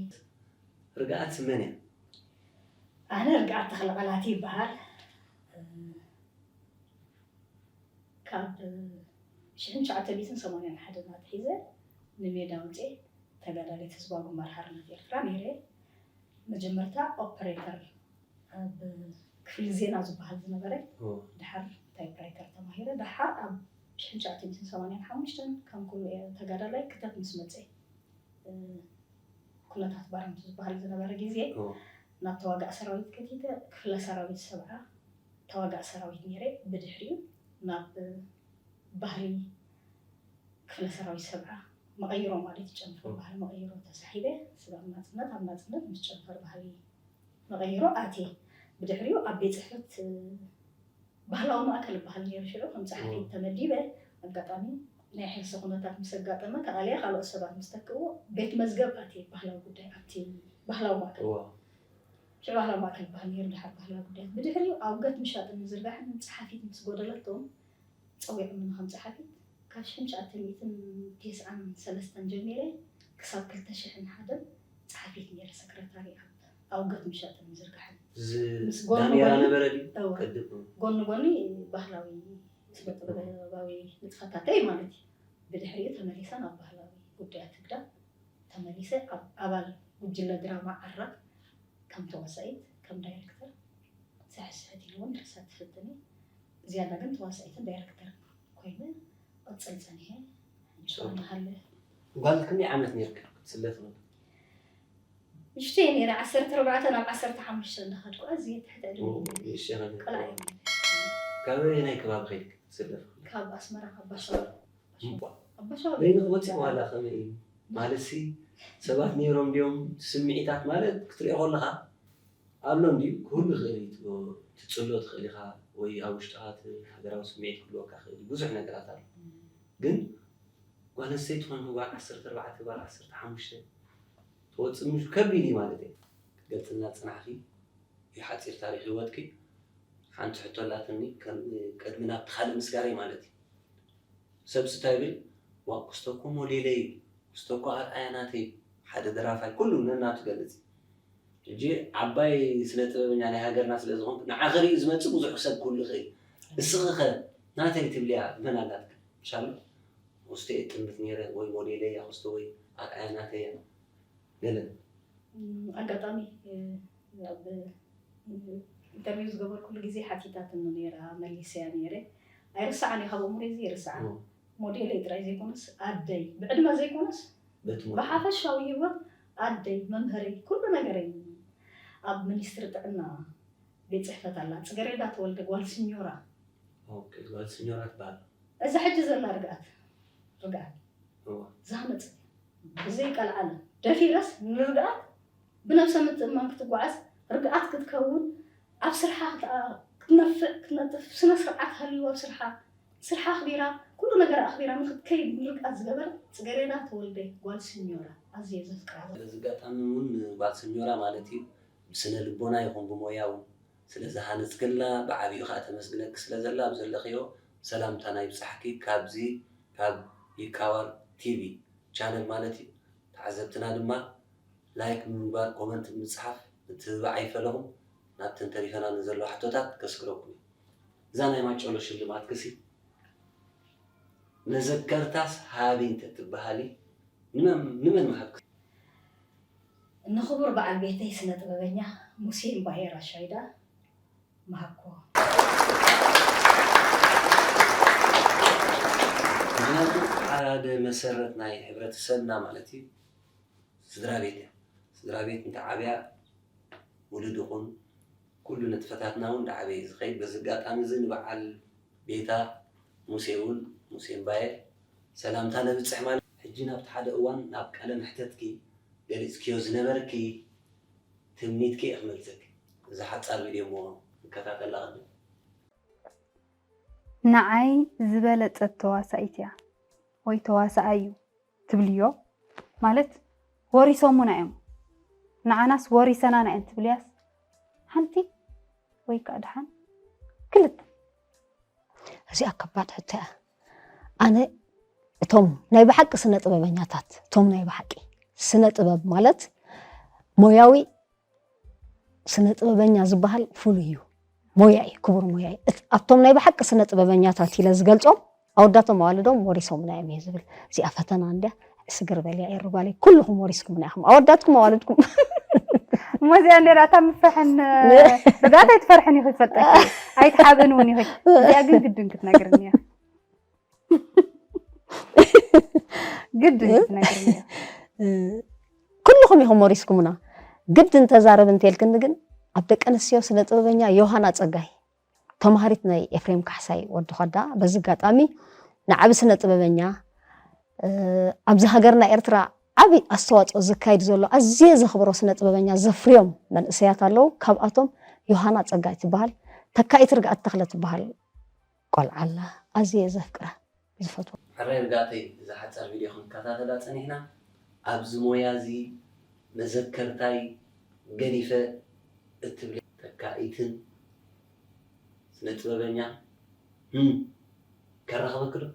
ርግኣት መን እያ ኣነ ርግኣት ተኽለቐላት ይበሃል ካብ ሽሕን ትሽዓተ ሚእትን ሰማንያን ሓደን ኣትሒዘ ንሜዳ ውፅኤ ተጋዳሊት ህዝባዊ ግንባር ሓርነት ኤርትራ ነይረ መጀመርታ ኦፐሬተር ኣብ ክፍሊ ዜና ዝበሃል ዝነበረ ድሓር ታይፕራይተር ተማሂረ ድሓር ኣብ ሽሕን ትሽዓተ ሚእትን ሰማንያን ሓሙሽተን ከም ኩሉ ተጋዳላይ ክተት ምስ መፀ ኩነታት ባረንቱ ዝበሃል ዝነበረ ግዜ ናብ ተዋጋእ ሰራዊት ከቲተ ክፍለ ሰራዊት ሰብዓ ተዋጋእ ሰራዊት ነይረ ብድሕሪኡ ናብ ባህሊ ክፍለ ሰራዊት ሰብዓ መቐይሮ ማለት ጨንፈር ባህሊ መቐይሮ ተሳሒበ ስጋብ ናፅነት ኣብ ናፅነት ምስ ጨንፈር ባህሊ መቐይሮ ኣትየ ብድሕሪኡ ኣብ ቤት ፅሕፈት ባህላዊ ማእከል ይበሃል ነይሩ ሽዑ ከም ጸሓፊት ተመዲበ ኣጋጣሚ ናይ ሕርሲ ኩነታት ምስ ኣጋጠመ ተቓልየ ካልኦት ሰባት ምስ ተክእዎ ቤት መዝገብ ኣትየ ባህላዊ ጉዳይ ኣብቲ ባህላዊ ማእከል ሽዑ ባህላዊ ማእከል ይበሃል ነይሩ፣ ድሓር ባህላዊ ጉዳያት። ብድሕሪኡ ኣውገት ምሻጥን ምዝርጋሕን ጸሓፊት ምስ ጎደለቶም ጸዊዖምኒ ከም ጸሓፊት። ካብ ሽሕን ትሽዓተ ሚእትን ተስዓን ሰለስተን ጀሚረ ክሳብ ክልተ ሽሕን ሓደን ጸሓፊት ነይረ፣ ሰክረታሪ ኣብ ኣውገት ምሻጥን ምዝርጋሕን። እዚ ምስ ጎኒ ዳሜራ ጎኒ ነበረ ድዩ? እወ። ቅድም። ጎኒ ጎኒ ባህላዊ ስነ ጥበባዊ ንጥፈታተይ ማለት እዩ። ብድሕሪኡ ተመሊሰ ናብ ባህላዊ ጉዳያት ህግደፍ ተመሊሰ ኣብ ኣባል ጉጅለ ድራማ ዓራግ ከም ተዋሳኢት፣ ከም ዳይረክተር፣ ስሕት ስሕት ኢሉ እውን ድርሰት ትፍትን እየ። ዝያዳ ግን ተዋሳኢትን ዳይረክተርን ኮይነ እቕጽል ጸኒሐ። ሕጂ ከኣ እናሃለ ጓል ክንደይ ዓመት ነይርካ ክትስለ ትኽእል? ንእሽተይ ነይረ፣ ዓሰርተ ኣርባዕተ ናብ ዓሰርተ ሓሙሽተ እንዳኸድኩ ኣዝየ ትሕቲ ዕድመ ኦ፣ እየ ነይረ። ንእሽተይ ኸ ነይርካ። ቆልዓ እየ ነይረ። ካበየናይ ከባቢ ኸይድካ ክትስለ ትኽእል? ካብ ኣስመራ፣ ካብ ባሻዋ። እምቧ። ኣባሻው በይንኺ ወፂኡ ዋላ ከመይ እዩ? ማለትሲ ሰባት ነይሮም ድዮም? ስምዒታት ማለት ክትሪኦ ከለኻ ኣሎ እንድዩ፣ ክህሉ ይኽእል እዩ። ትፅሎ ትኽእል ኢኻ ወይ ኣብ ውሽጥኻ እቲ ሃገራዊ ስምዒት ክህልወካ ይኽእል እዩ። ብዙሕ ነገራት ኣሎ። ግን ጓል ኣንስተይቲ ኮይንካ ጓል ዓሰርተ ኣርባዕተ ጓል ዓሰርተ ሓሙሽተ ትወፅእ ምሽ ከቢድ እዩ ማለት እዩ። ክትገልፅልና ዝፅናሕኪ እዩ ሓፂር ታሪክ ህይወትኪ። ሓንቲ ሕቶ ኣላትኒ ከም ቅድሚ ናብቲ ካልእ ምስጋረይ ማለት እዩ። ሰብሲ እንታይ ይብል? ዋ፣ ክስቶ እኮ ሞዴለይ እዩ፣ ክስቶ እኮ ኣርኣያ ናተይ እዩ። ሓደ ደራፋይ ኩሉ ነናቱ ይገልጽ እዩ። ሕጂ ዓባይ ስነ ጥበበኛ ናይ ሃገርና ስለ ዝኾንኩ ንዓኺ ሪኡ ዝመጽእ ብዙሕ ሰብ ክህሉ ይኽእል እዩ። እስኺ ኸ ናተይ ትብልያ መን ኣላትኪ? ምሻሉ ክስቶ እየ ጥምት ነይረ ወይ ሞዴለይ እያ ክስቶ ወይ ኣርኣያ ናተይ እያ ገለ። ኣጋጣሚ ኣብ ኢንተርቪው ዝገበርኩሉ ግዜ ሓቲታትኒ ነይራ፣ መሊሰያ ነይረ። ኣይርስዓን እየ፣ ካብ ኣእምሮይ ዘይርስዓ። እም። ሞዴለይ ጥራይ ዘይኮነስ ኣደይ፣ ብዕድመ ዘይኮነስ በቲ ሞዴል። ብሓፈሻዊ ህይወት ኣደይ፣ መምህረይ፣ ኩሉ ነገረይ። ኣብ ሚኒስትሪ ጥዕና ቤት ጽሕፈት ኣላ፣ ጽገሬዳ ተወልደ፣ ጓል ስኞራ። ኦኬ፣ ጓል ስኞራ ትበሃል። እዛ ሕጂ ዘላ ርግኣት፣ ርግኣት እዋ። ዝሃነጸት፣ ብዘይ ቀልዓለም ደፊረስ ንርግኣት ብነብሰ ምትእምማን ክትጓዓዝ፣ ርግኣት ክትከውን፣ ኣብ ስርሓ ክትኣ-፣ ክትነፍዕ፣ ክትነጥፍ፣ ስነ ስርዓት ሃልይዋ ኣብ ስርሓ፣ ስርሓ ኣኽቢራ፣ ኩሉ ነገራ ኣኽቢራ ንኽትከይድ ንርግኣት ዝገበረት ጽገሬዳ ተወልደ ጓል ስኞራ ኣዝየ ዘፍቅራ። በዚ ኣጋጣሚ እውን ጓል ስኞራ ማለት እዩ ብስነ ልቦና ይኹን ብሞያ እውን ስለ ዝሃነጽክልና ብዓቢኡ ከኣ ተመስግነኪ ስለ ዘላ ኣብ ዘለኽዮ ሰላምታና ይብጻሕኪ። ካብዚ ካብ ይካዋር ቲቪ ቻነል ማለት እዩ። ተዓዘብትና ድማ ላይክ ብምግባር ኮመንት ብምጽሓፍ ምትብባዕ ኣይፈለኹም። ናብተን ተሪፈና ንዘለዋ ሕቶታት ከስግረኩም እዩ። እዛ ናይ ማጨሎ ሽልማትክሲ መዘከርታስ ሃቢ እንተትበሃሊ ንመን ንመን ምሃብኪ? ንኽቡር በዓል ቤተይ ስነ ጥበበኛ ሙሴ እምባየ ራሻይዳ ምሃብክዎ። ምኽንያቱ ሓደ መሰረት ናይ ሕብረተሰብና ማለት እዩ ስድራ ቤት እያ። ስድራ ቤት እንተዓብያ ውሉድ ይኹን ኩሉ ንጥፈታትና እውን ዳዕበ እዩ ዝኸይድ። በዚ ኣጋጣሚ እዚ ንበዓል ቤታ ሙሴ እውን፣ ሙሴ እምባየ ሰላምታ ነብጽሕ ማለት። ሕጂ ናብቲ ሓደ እዋን ናብ ቃለ መሕተትኪ ገሊጽክዮ ዝነበርኪ ትምኒትኪ እየ ክመልሰኪ። እዛ ሓጻር ቪድዮ እሞ ንከታተላ ቅድም። ንዓይ ዝበለጸት ተዋሳኢት እያ ወይ ተዋሳኣይ እዩ ትብልዮ? ማለት ወሪሶሙና እዮም፣ ንዓናስ ወሪሰናና እየን ትብልያስ ሓንቲ ወይ ከዓ ደሓን ክልተ? እዚኣ ከባድ ሕቶ እያ። ኣነ እቶም ናይ ብሓቂ ስነ ጥበበኛታት፣ እቶም ናይ ብሓቂ ስነ ጥበብ ማለት ሞያዊ ስነ ጥበበኛ ዝበሃል ፍሉይ እዩ። ሞያ እዩ፣ ክቡር ሞያ እዩ። እት-፣ ኣብቶም ናይ ብሓቂ ስነ ጥበበኛታት ኢለ ዝገልጾም ኣወዳቶም ኣዋልዶም ወሪሶምና እዮም እየ ዝብል። እዚኣ ፈተና እንድያ፣ ስግር በልያ ኤሪ ጓለይ። ኩልኹም ወሪስኩምና ኢኹም፣ ኣወዳትኩም ኣዋልድኩም። እሞ እዚኣ እንድያ እታ ምፍርሕን፣ ርግኣት ኣይትፈርሕን ኢኺ፣ ይፈልጠኪ። ኣይትሓብእን እውን ኢኺ። እዚኣ ግን ግድን ክትነግርኒ እያ። ግድን ክትነግርኒ እያ። ኩልኹም ኢኹም ወሪስኩምና። ግድን ተዛረብ እንተልክኒ ግን ኣብ ደቂ ኣንስትዮ ስነ ጥበበኛ ዮሃና ጸጋይ፣ ተማሃሪት ናይ ኤፍሬም ካሕሳይ ወዲ ኾዳ፣ በዚ ኣጋጣሚ ንዓቢ ስነ ጥበበኛ፣ እ፣ ኣብዚ ሃገርና ኤርትራ ዓቢ ኣስተዋጽኦ ዘካይድ ዘሎ ኣዝየ ዘኽብሮ ስነ ጥበበኛ ዘፍርዮም መንእሰያት ኣለዉ። ካብኣቶም ዮሃና ጸጋይ ትበሃል፣ ተካኢት ርግኣት ተኽለ ትበሃል ቆልዓ ኣላ። ኣዝየ ዘፍቅራ፣ ዝፈትዋ። ሕራይ ርግኣተይ፣ እዛ ሓጻር ቪድዮ ክንከታተላ ጸኒሕና። ኣብዚ ሞያ እዚ መዘከርታይ ገዲፈ እትብል ተካኢትን ስነ ጥበበኛ፣ እም፣ ከራኽበኪ ዶ?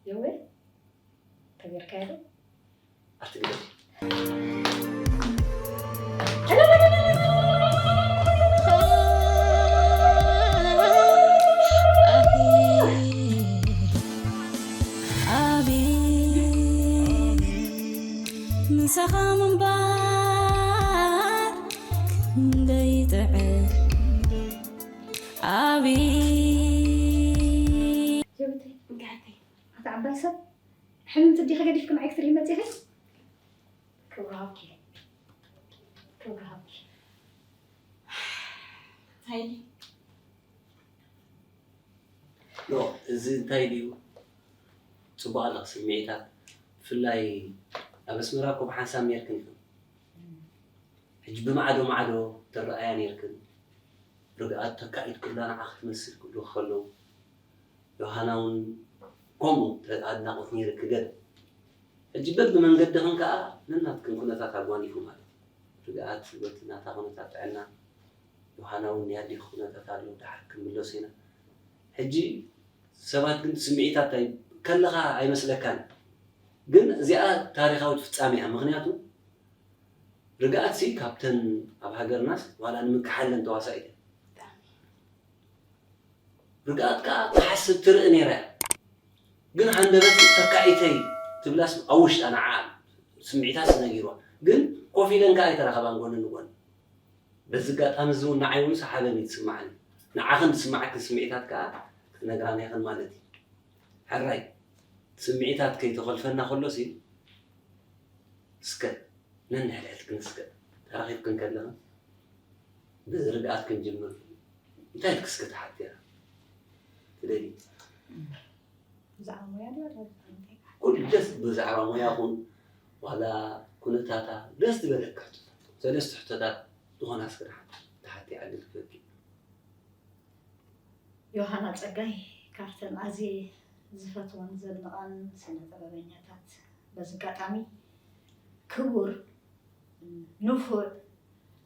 የወ፣ ተገይርካዮ ዶ? ኣቲ ግደፊ። ኣቤት ምሳኻ ምንባር ክንደይ ጥዕም። ኣቤት። ጀብተይ፣ እንቃዕተይ፣ ኣታ ዓባይ ሰብ፣ ሕምምቲ ዲኺ ገዲፍኪ ንዓይ ክትርኢ መጺኺ? ክብሪ ሃብኪ። ክብሪ ሃብኪ። ሃይሊ። ኖ፣ እዚ እንታይ ድዩ? ጽቡቕ ኣለኺ፣ ስምዒታት። ብፍላይ ኣብ ኣስመራ እኮ ብሓንሳብ ኔርክን ኢኽን። ሕጂ ብማዕዶ ማዕዶ ትረኣያ ኔርክን። ርግኣት ተካኢት ክብላ ንዓኺ ትመስል ክብሉ ከለዉ፣ ዮሃና እውን ከምኡ ተ-፣ ኣድናቖት ኔርኪ ገለ። ሕጂ በብመንገድኽን ከኣ ነናትክን ኩነታት ኣጓኒፉ ማለት እዩ። ርግኣት በቲ ናታ ኩነታት ጥዕና፣ ዮሃና እውን ናይ ኣዴኺ ኩነታት ኣሎ፣ ደሓር ክንምለሶ ኢና። ሕጂ ሰባት ግን ስምዒታት ኣይ-፣ ከለኻ ኣይመስለካን። ግን እዚኣ ታሪኻዊት ፍጻሜ እያ። ምኽንያቱ ርግኣትሲ ካብተን ኣብ ሃገርናስ ዋላ ንምክሓለን ተዋሳኢት እያ። ብጣዕሚ። ርግኣት ከኣ ትሓስብ ትርኢ ነይራ እያ። ግን ሃንደበት ተካኢተይ ትብላስ ኣብ ውሽጣ ንዓ ስምዒታስ ነጊርዋ። ግን ኮፍ ኢለን ከኣ ኣይተራኸባን ጎኒ ንጎኒ። በዚ ኣጋጣሚ እዚ እውን ንዓይ እውን ሰሓበኒ ትስምዓኒ። ንዓኽን ዝስምዓክን ስምዒታት ከኣ ክትነግራና ኢኽን ማለት እዩ። ሕራይ፣ ስምዒታት ከይተኾልፈና ከሎሲ፣ እስከ ነንሕድሕድክን እስከ ተራኺብክን ከለኽን ብርግኣት ክንጅምር፣ እንታይ ኢልኪ እስከ ትሓትያ ትደልዪ? ብዛዕባ ሞያ ድዩ ወላ ብዛዕባ እንታይ? ኩሉ ደስ ብዛዕባ ሞያኹም ዋላ ኩነታታ ደስ ዝበለካ ሕቶታት፣ ሰለስተ ሕቶታት ዝኾና እስከ ትሓት-፣ ትሓትያ ዕድል ክህበኪ። ዮሃና ጸጋይ ካብተን ኣዝየ ዝፈትወን ዘድንቐን ስነ ጥበበኛታት፣ በዚ ኣጋጣሚ ክቡር፣ ንፉዕ፣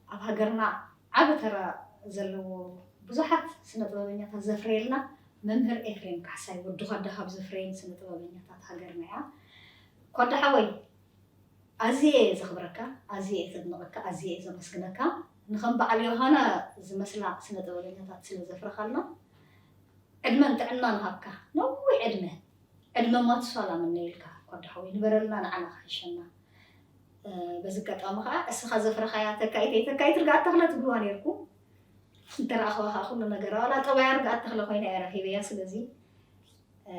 ኣብ ሃገርና ዓቢ ተራ ዘለዎ ብዙሓት ስነ ጥበበኛታት ዘፍረየልና መምህር ኤፍሬም ካሕሳይ ወዲ ኳዳ ካብ ዘፍረየን ስነ ጥበበኛታት ሃገርና እያ። ኳዳ ሓወይ፣ ኣዝየ እየ ዘኽብረካ፣ ኣዝየ እየ ዘድንቐካ፣ ኣዝየ እየ ዘመስግነካ። ንኸም በዓል ዮሃና ዝመስላ ስነ ጥበበኛታት ስለ ዘፍረኻልና፣ ዕድመን ጥዕናን ሃብካ፣ ነዊሕ ዕድመ፣ ዕድመ ማቱሳላ ምነየልካ ኳዳ ሓወይ፣ ንበረልና፣ ንዓና ክሕሸና። እ፣ በዚ ኣጋጣሚ ኸዓ እስኻ ዘፍረኻያ ተካኢተይ፣ ተካኢት ርግኣት ተኽለ ትብልዋ ነይርኩም። እንተ ረኣኽዋ ኸዓ ኩሉ ነገር፣ ዋላ ጠባያ ርግኣት ተኽለ ኮይና እየ ረኺበያ። ስለዚ፣ እ፣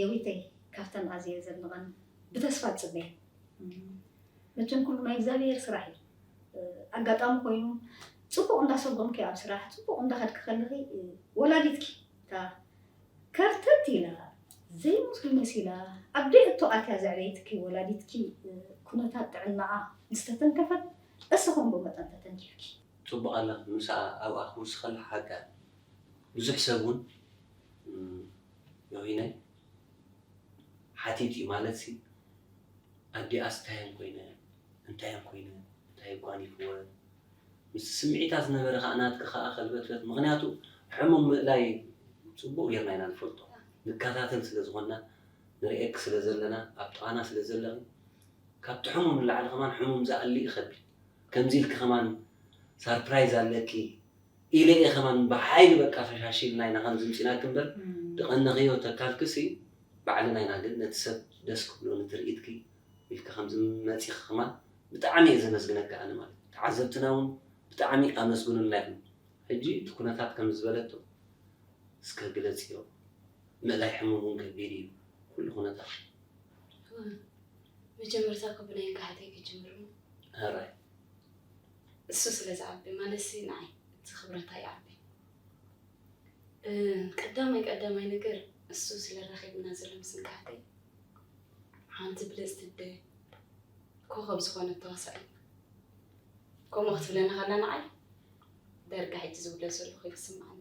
የዊተይ ካብተን ኣዝየ ዘድንቐን ብተስፋ እጽበ። መቸም ኩሉ ናይ እግዚኣብሔር ስራሕ እዩ። ኣጋጣሚ ኮይኑ ጽቡቕ እንዳሰጎምኪ ኣብ ስራሕ፣ ጽቡቕ እንዳኸድኪ ከለኺ፣ ወላዲትኪ እታ ከርተት ኢላ፣ ዘይሙስሊም መሲላ፣ ኣብ ደይ እቶ ኣትያ ዘዕበየትኪ ወላዲትኪ፣ ኩነታት ጥዕናኣ ምስ ተተንከፈት፣ እስኹም ብመጠን ተተንኪፍኪ። ጽቡቕ ኣለኺ፣ ምስኣ ኣብኣ ክውስኸላ ሓቂ እያ። ብዙሕ ሰብ እውን፣ እም፣ ዮሂነይ ሓቲት እዩ ማለትሲ፣ ኣዲኣስ እንታይ እየን ኮይነን? እንታይ እየን ኮይነን? እንታይ ኣጓኒፍወን? ምስ ስምዒታት ዝነበረ ከኣ ናትኪ ከኣ ከልበትበት። ምኽንያቱ ሕሙም ምእላይ ጽቡቕ ጌርና ኢና ንፈልጦ። ንከታተል ስለ ዝኾንና፣ ንርእየኪ ስለ ዘለና፣ ኣብ ጥቓና ስለ ዘለኺ፣ ካብቲ ሕሙም ንላዕሊ ከማን ሕሙም ዝኣሊ እዩ ከቢድ። ከምዚ ኢልኪ ከማን ሳርፕራይዝ ኣለኪ ኢለ እየ ከማን ብሓይሊ በቃ ፈሻሽ ኢልና ኢና ከም ዝምፂናኪ እምበር፣ እም። ድቐነኽዮ ተካልክሲ ባዕልና ኢና። ግን ነቲ ሰብ ደስ ክብሎ ንትርኢትኪ ኢልኪ ከም ዝመፂኺ ከማን ብጣዕሚ እየ ዘመስግነኪ ኣነ ማለት እዩ። ተዓዘብትና እውን ብጣዕሚ ኣመስግኑልና ኢኹም። ሕጂ እቲ ኩነታት ከም ዝበለቶ እስከ ግለፅዮ። ምእላይ ሕሙም እውን ከቢድ እዩ ኩሉ ኩነታት። እዋ፣ መጀመርታ እኮ ብናይ እንካሓተይ ክጅምር እሞ። ሕራይ። እሱ ስለ ዝዓቢ ማለትሲ ንዓይ እቲ ክብረታ ይዓቢ። እ፣ ቀዳማይ ቀዳማይ ነገር እሱ ስለ ረኺብና ዘሎ ምስ እንካሓተይ ሓንቲ ብልጽቲ ኣደ ኮኸብ ዝኾነት ተዋሳኢት። ከምኡ ክትብለኒ ከላ ንዓይ ደርጋ ሕጂ ዝውለድ ዘሎ ኮይኑ ይስምዓኒ።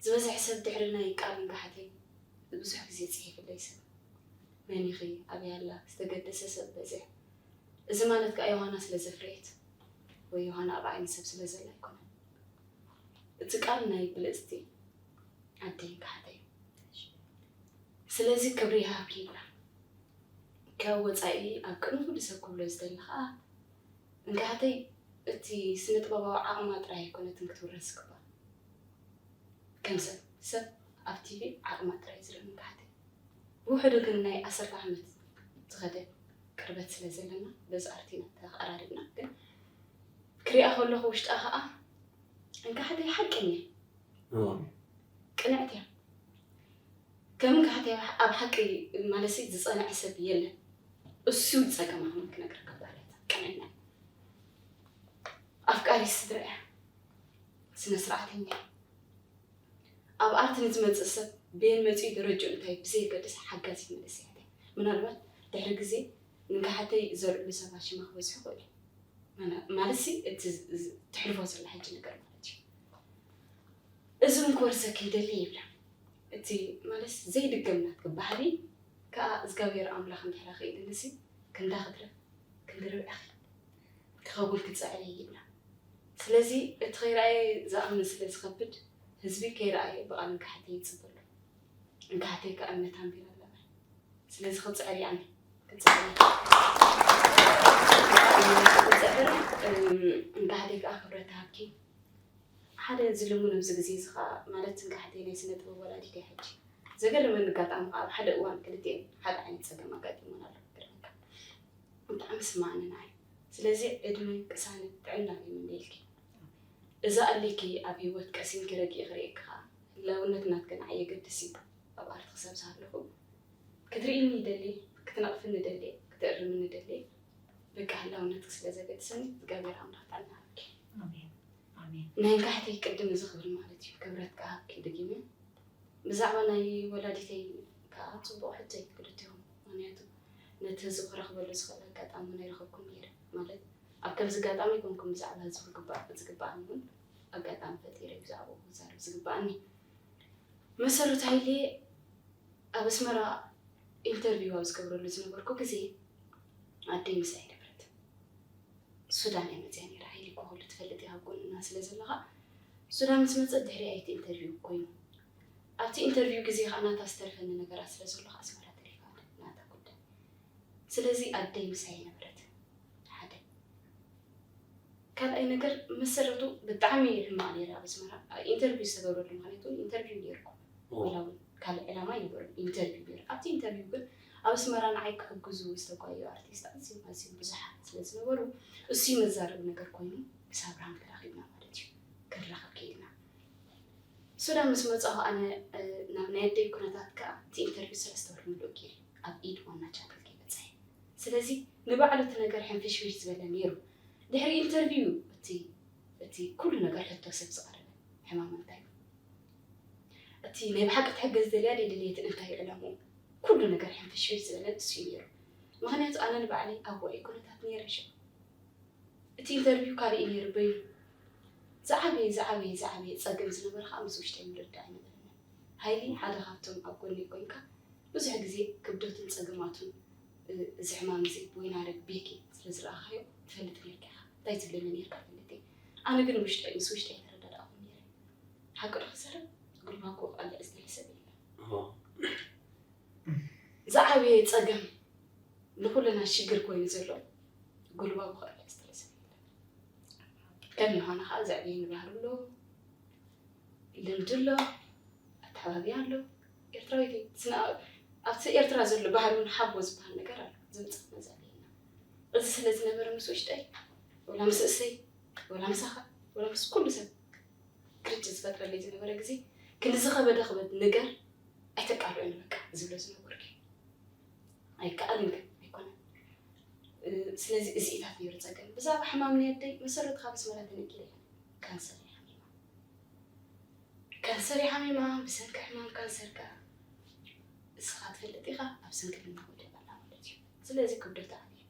ዝበዝሕ ሰብ ድሕሪ ናይ ቃል እንካሓተይ ብዙሕ ግዜ ጽሒፉለይ ሰብ። መን ኢኺ? ኣበይ ኣላ? ዝተገደሰ ሰብ በዝሕ። እዚ ማለት ከኣ ዮሃና ስለ ዘፍረየት። ወይ ዮሃና ኣብ ዓይኒ ሰብ ስለ ዘላ ኣይኮነን። እቲ ቃል ናይ ብልጽቲ ኣደይ እንካሓተይ እዩ። ስለዚ ክብሪ ይሃብኪ ይብላ። ካብ ወጻኢ ኣብ ቅድሚ ኩሉ ሰብ ክብሎ ዝደሊ ከኣ እንካሓተይ እቲ ስነ ጥበባዊ ዓቕማ ጥራይ ኣይኮነትን ክትውረስ ዝግባእ። ከም ሰብ ሰብ ኣብ ቲቪ ዓቕማ ጥራይ ዝርኢ እንካሓተይ። ብውሕዱ ግን ናይ ዓሰርተ ዓመት ዝኸደ ቅርበት ስለ ዘለና በዚ ኣርቲና ተቐራሪብና ግን ክሪኣ ከለኹ ውሽጣ ከኣ እንካሓተይ ሓቀኛ እዋ። ቅንዕቲ እያ። ከም እንካሓተይ ኣብ ሓቂ ማለሲ ዝጸንዐ ሰብ የለን። እሱ ጸገማ ከመን ክነግረካ ባህርያታ ቅንዕና። ኣፍቃሪ ስድራ እያ። ስነ ስርዓተኛ እያ። ኣብ ኣርቲ ንዝመጽእ ሰብ በየን መጺኡ ደረጅኡ እንታይ ብዘየገድስ ሓጋዚት መንእሰያት እያ። ምናልባት ድሕሪ ግዜ ንንካሓተይ ዘልዕሉ ሰባት ሽማ ክበዝሑ ይኽእሉ። ማለት ሲ እቲ ተሕልፎ ዘላ ሕጂ ነገር ማለት እዩ። እዚ እውን ክወርሰኪ ይደሊ ይብላ። እቲ ማለት ዘይድገም ናትኪ ባህሪ ከዓ እግዚኣብሔር ኣምላኽ እንድሕር ኣኽኢልኒ ሲ ክንዳ ክትረፍ ክንዲ ርብዒኺ ክኸውን ክፅዕር እየ ይብላ። ስለዚ እቲ ከይረኣየ ዝኣምን ስለ ዝኸብድ ህዝቢ ከይረኣየ ብቓል እንካሕተይ ይፅበሉ። እንካሕተይ ከዓ እምነት ኣንቢራ ኣለና። ስለዚ ክፅዕር እየ ኣነ። ክፅዕር እየ። ክፅዕር፣ እም፣ እንካሕተይ ከዓ ክብረት ትሃብኪ። ሓደ ዝልሙን ኣብዚ ግዜ እዚ ከዓ ማለት እንካሕተይ ናይ ስነ ጥበብ ወላዲት እያ ሕጂ። ዘገርመኒ ኣጋጣሚ ከዓ ኣብ ሓደ እዋን ክልቲኤን ሓደ ዓይነት ፀገም ኣጋጢሙን ኣሎ። ክገርመካ። ብጣዕሚ ስማዕኒ ንዓይ። ስለዚ ዕድመ ቅሳነት ጥዕና ይምነየልኪ። እዛ ኣሊኪ ኣብ ህይወት ቀሲንኪ ረጊእኪ ርእየኪ ከዓ ህላውነት ናትኪ ንዓይ የገድስ እዩ። ኣብ ኣርት ክሳብ ዝሃለኹ ክትርእይኒ ይደሊ፣ ክትነቕፍኒ ይደሊ፣ ክትእርምኒ ይደሊ። በቃ ህላውነትኪ ስለ ዘገድሰኒ እግዚኣብሔር ኣምላኽ ጥዕና ሃብኪ። ኣሜን። ኣሜን። ናይ እንካሕተይ ቅድም እዚ ክብል ማለት እዩ። ክብረት ከዓ ሃብኪ ደጊመ። ብዛዕባ ናይ ወላዲተይ ከዓ ጽቡቕ ሕቶ እዩ ክልቲኹም። ምኽንያቱ ነቲ ህዝቢ ክረኽበሉ ዝኽእል ኣጋጣሚ እውን ኣይረኸብኩን ነይረ። ማለት ኣብ ከምዚ ኣጋጣሚ ኣይኮንኩን ብዛዕባ ህዝቢ ክግባእ ዝግባኣኒ እውን ኣጋጣሚ ፈጢረ እዩ ብዛዕባኡ ክዛረብ ዝግባኣኒ። መሰረት ሃይሌ ኣብ ኣስመራ ኢንተርቪው ኣብ ዝገብረሉ ዝነበርኩ ግዜ ኣደይ ምሳይ ነበረት። ሱዳን እያ መፅያ ነይራ። ሃይሊ እኮ ኩሉ ትፈልጥ እያ፣ ኣብ ጎንና ስለ ዘለኻ። ሱዳን ምስ መፀት ድሕሪኣ እቲ ኢንተርቪው ኮይኑ። ኣብቲ ኢንተርቪው ግዜ ከዓ ናታ ዝተርፈኒ ነገራት ስለ ዘሎ ከዓ ኣስመራ ተሪፋ ኣላ ናታ ጉዳይ። ስለዚ ኣደይ ምሳይ ነበረት። ሓደ። ካልኣይ ነገር መሰረቱ ብጣዕሚ ሕማቕ ነይራ ኣብ ኣስመራ። ኢንተርቪው ዝተገብረሉ ምኽንያቱ ኢንተርቪው ነይርኩ። ኦ። ወላ እውን ካልእ ዕላማ ኣይነበሮም። ኢንተርቪው ነይሩ። ኣብቲ ኢንተርቪው ግን ኣብ ኣስመራ ንዓይ ክሕግዙ ዝተጓየዩ ኣርቲስት ኣዝዮም ኣዝዮም ብዙሓት ስለ ዝነበሩ እሱ መዛረቢ ነገር ኮይኑ ምስ ኣብርሃም ተራኺብና ማለት እዩ። ክንራኸብ ከይድና። ሱዳን ምስ መጻኹ ኣነ፣ እ፣ ናብ ናይ ኣደይ ኩነታት ከኣ እቲ ኢንተርቪው ሰለስተ ወርሒ ምሉእ ገይረ ኣብ ኢድ ዋና ቻነል ከይበጽሐ። ስለዚ ንባዕሉ እቲ ነገር ሕንፍሽፍሽ ዝበለ ነይሩ። ድሕሪ ኢንተርቪው እቲ፣ እቲ ኩሉ ነገር ሕቶ ሰብ ዝቐረበ ሕማም እንታይ እዩ? እቲ ናይ ብሓቂ ክትሕገዝ ደልያ ደይ ደልየትን እንታይ እዩ ዕላምኡ? ኩሉ ነገር ሕንፍሽፍሽ ዝበለ እሱ እዩ ነይሩ። ምኽንያቱ ኣነ ንባዕለይ ኣብኡ እየ ኩነታት ነይረ ሽዑ። እቲ ኢንተርቪው ካልእ እዩ ነይሩ በይኑ። ዝዓበየ፣ ዝዓበየ፣ ዝዓበየ ጸገም ዝነበረ ከኣ ምስ ውሽጠይ ምርዳእ ኣይነበረንን። ሃይሊ ሓደ ካብቶም ኣብ ጎነይ ኮንካ ብዙሕ ግዜ ክብደቱን ጸገማቱን፣ እ፣ እዚ ሕማም እዚ ብወይናረግ ቤኪ ስለ ዝረኣኻዮ ትፈልጥ ነይርካ ኢኻ። እንታይ ትብለኒ ነይርካ ትፈልጥ እየ። ኣነ ግን ውሽጠይ፣ ምስ ውሽጠይ ኣይተረዳዳእኹን ነይረ። ሓቂ ዶ ክዛረብ? ጉልባብ ክወቕዐለይ ዝደሊ ሰብ የለን። ኦ። ዝዓበየ ጸገም ንኹልና ሽግር ኮይኑ ዘሎ ጉልባቡ ክቕለስ ዝደሊ ሰብ የለን። ከም ዮሃና ከዓ ዘዕብየኒ ባህሪ ኣሎ፣ ልምዲ ኣሎ፣ ኣተሓባብያ ኣሎ። ኤርትራዊት እየ። ስነ-፣ ኣብቲ ኤርትራ ዘሎ ባህሪ እውን ሓቦ ዝበሃል ነገር ኣሎ። ዝመጽእ መዘዕብየና። እዚ ስለ ዝነበረ ምስ ውሽጠይ፣ ወላ ምስ እሰይ፣ ወላ ምሳኻ፣ ወላ ምስ ኩሉ ሰብ ግርጭት ዝፈጥረለይ ዝነበረ ግዜ፣ ክንዲ ዝኸበደ ክበድ ነገር ኣይተቃልዑኒ በቃ ዝብሎ ዝነበርኩ። ኣይከኣልን ግን ኣይኮነን። እ፣ ስለዚ እዚኢታት ነይሩ ጸገም። ብዛዕባ ሕማም ናይ ኣደይ መሰረቱ ካብ ኣስመራ ተነጊረ እያ። ካንሰር እያ ሓሚማ። ካንሰር እያ ሓሚማ፣ ብሰንኪ ሕማም ካንሰር ከኣ እስኻ ትፈልጥ ኢኻ፣ ኣብ ስንክልና ወዲቓ ኣላ ማለት እዩ። ስለዚ ክብደቱ ዓብየ።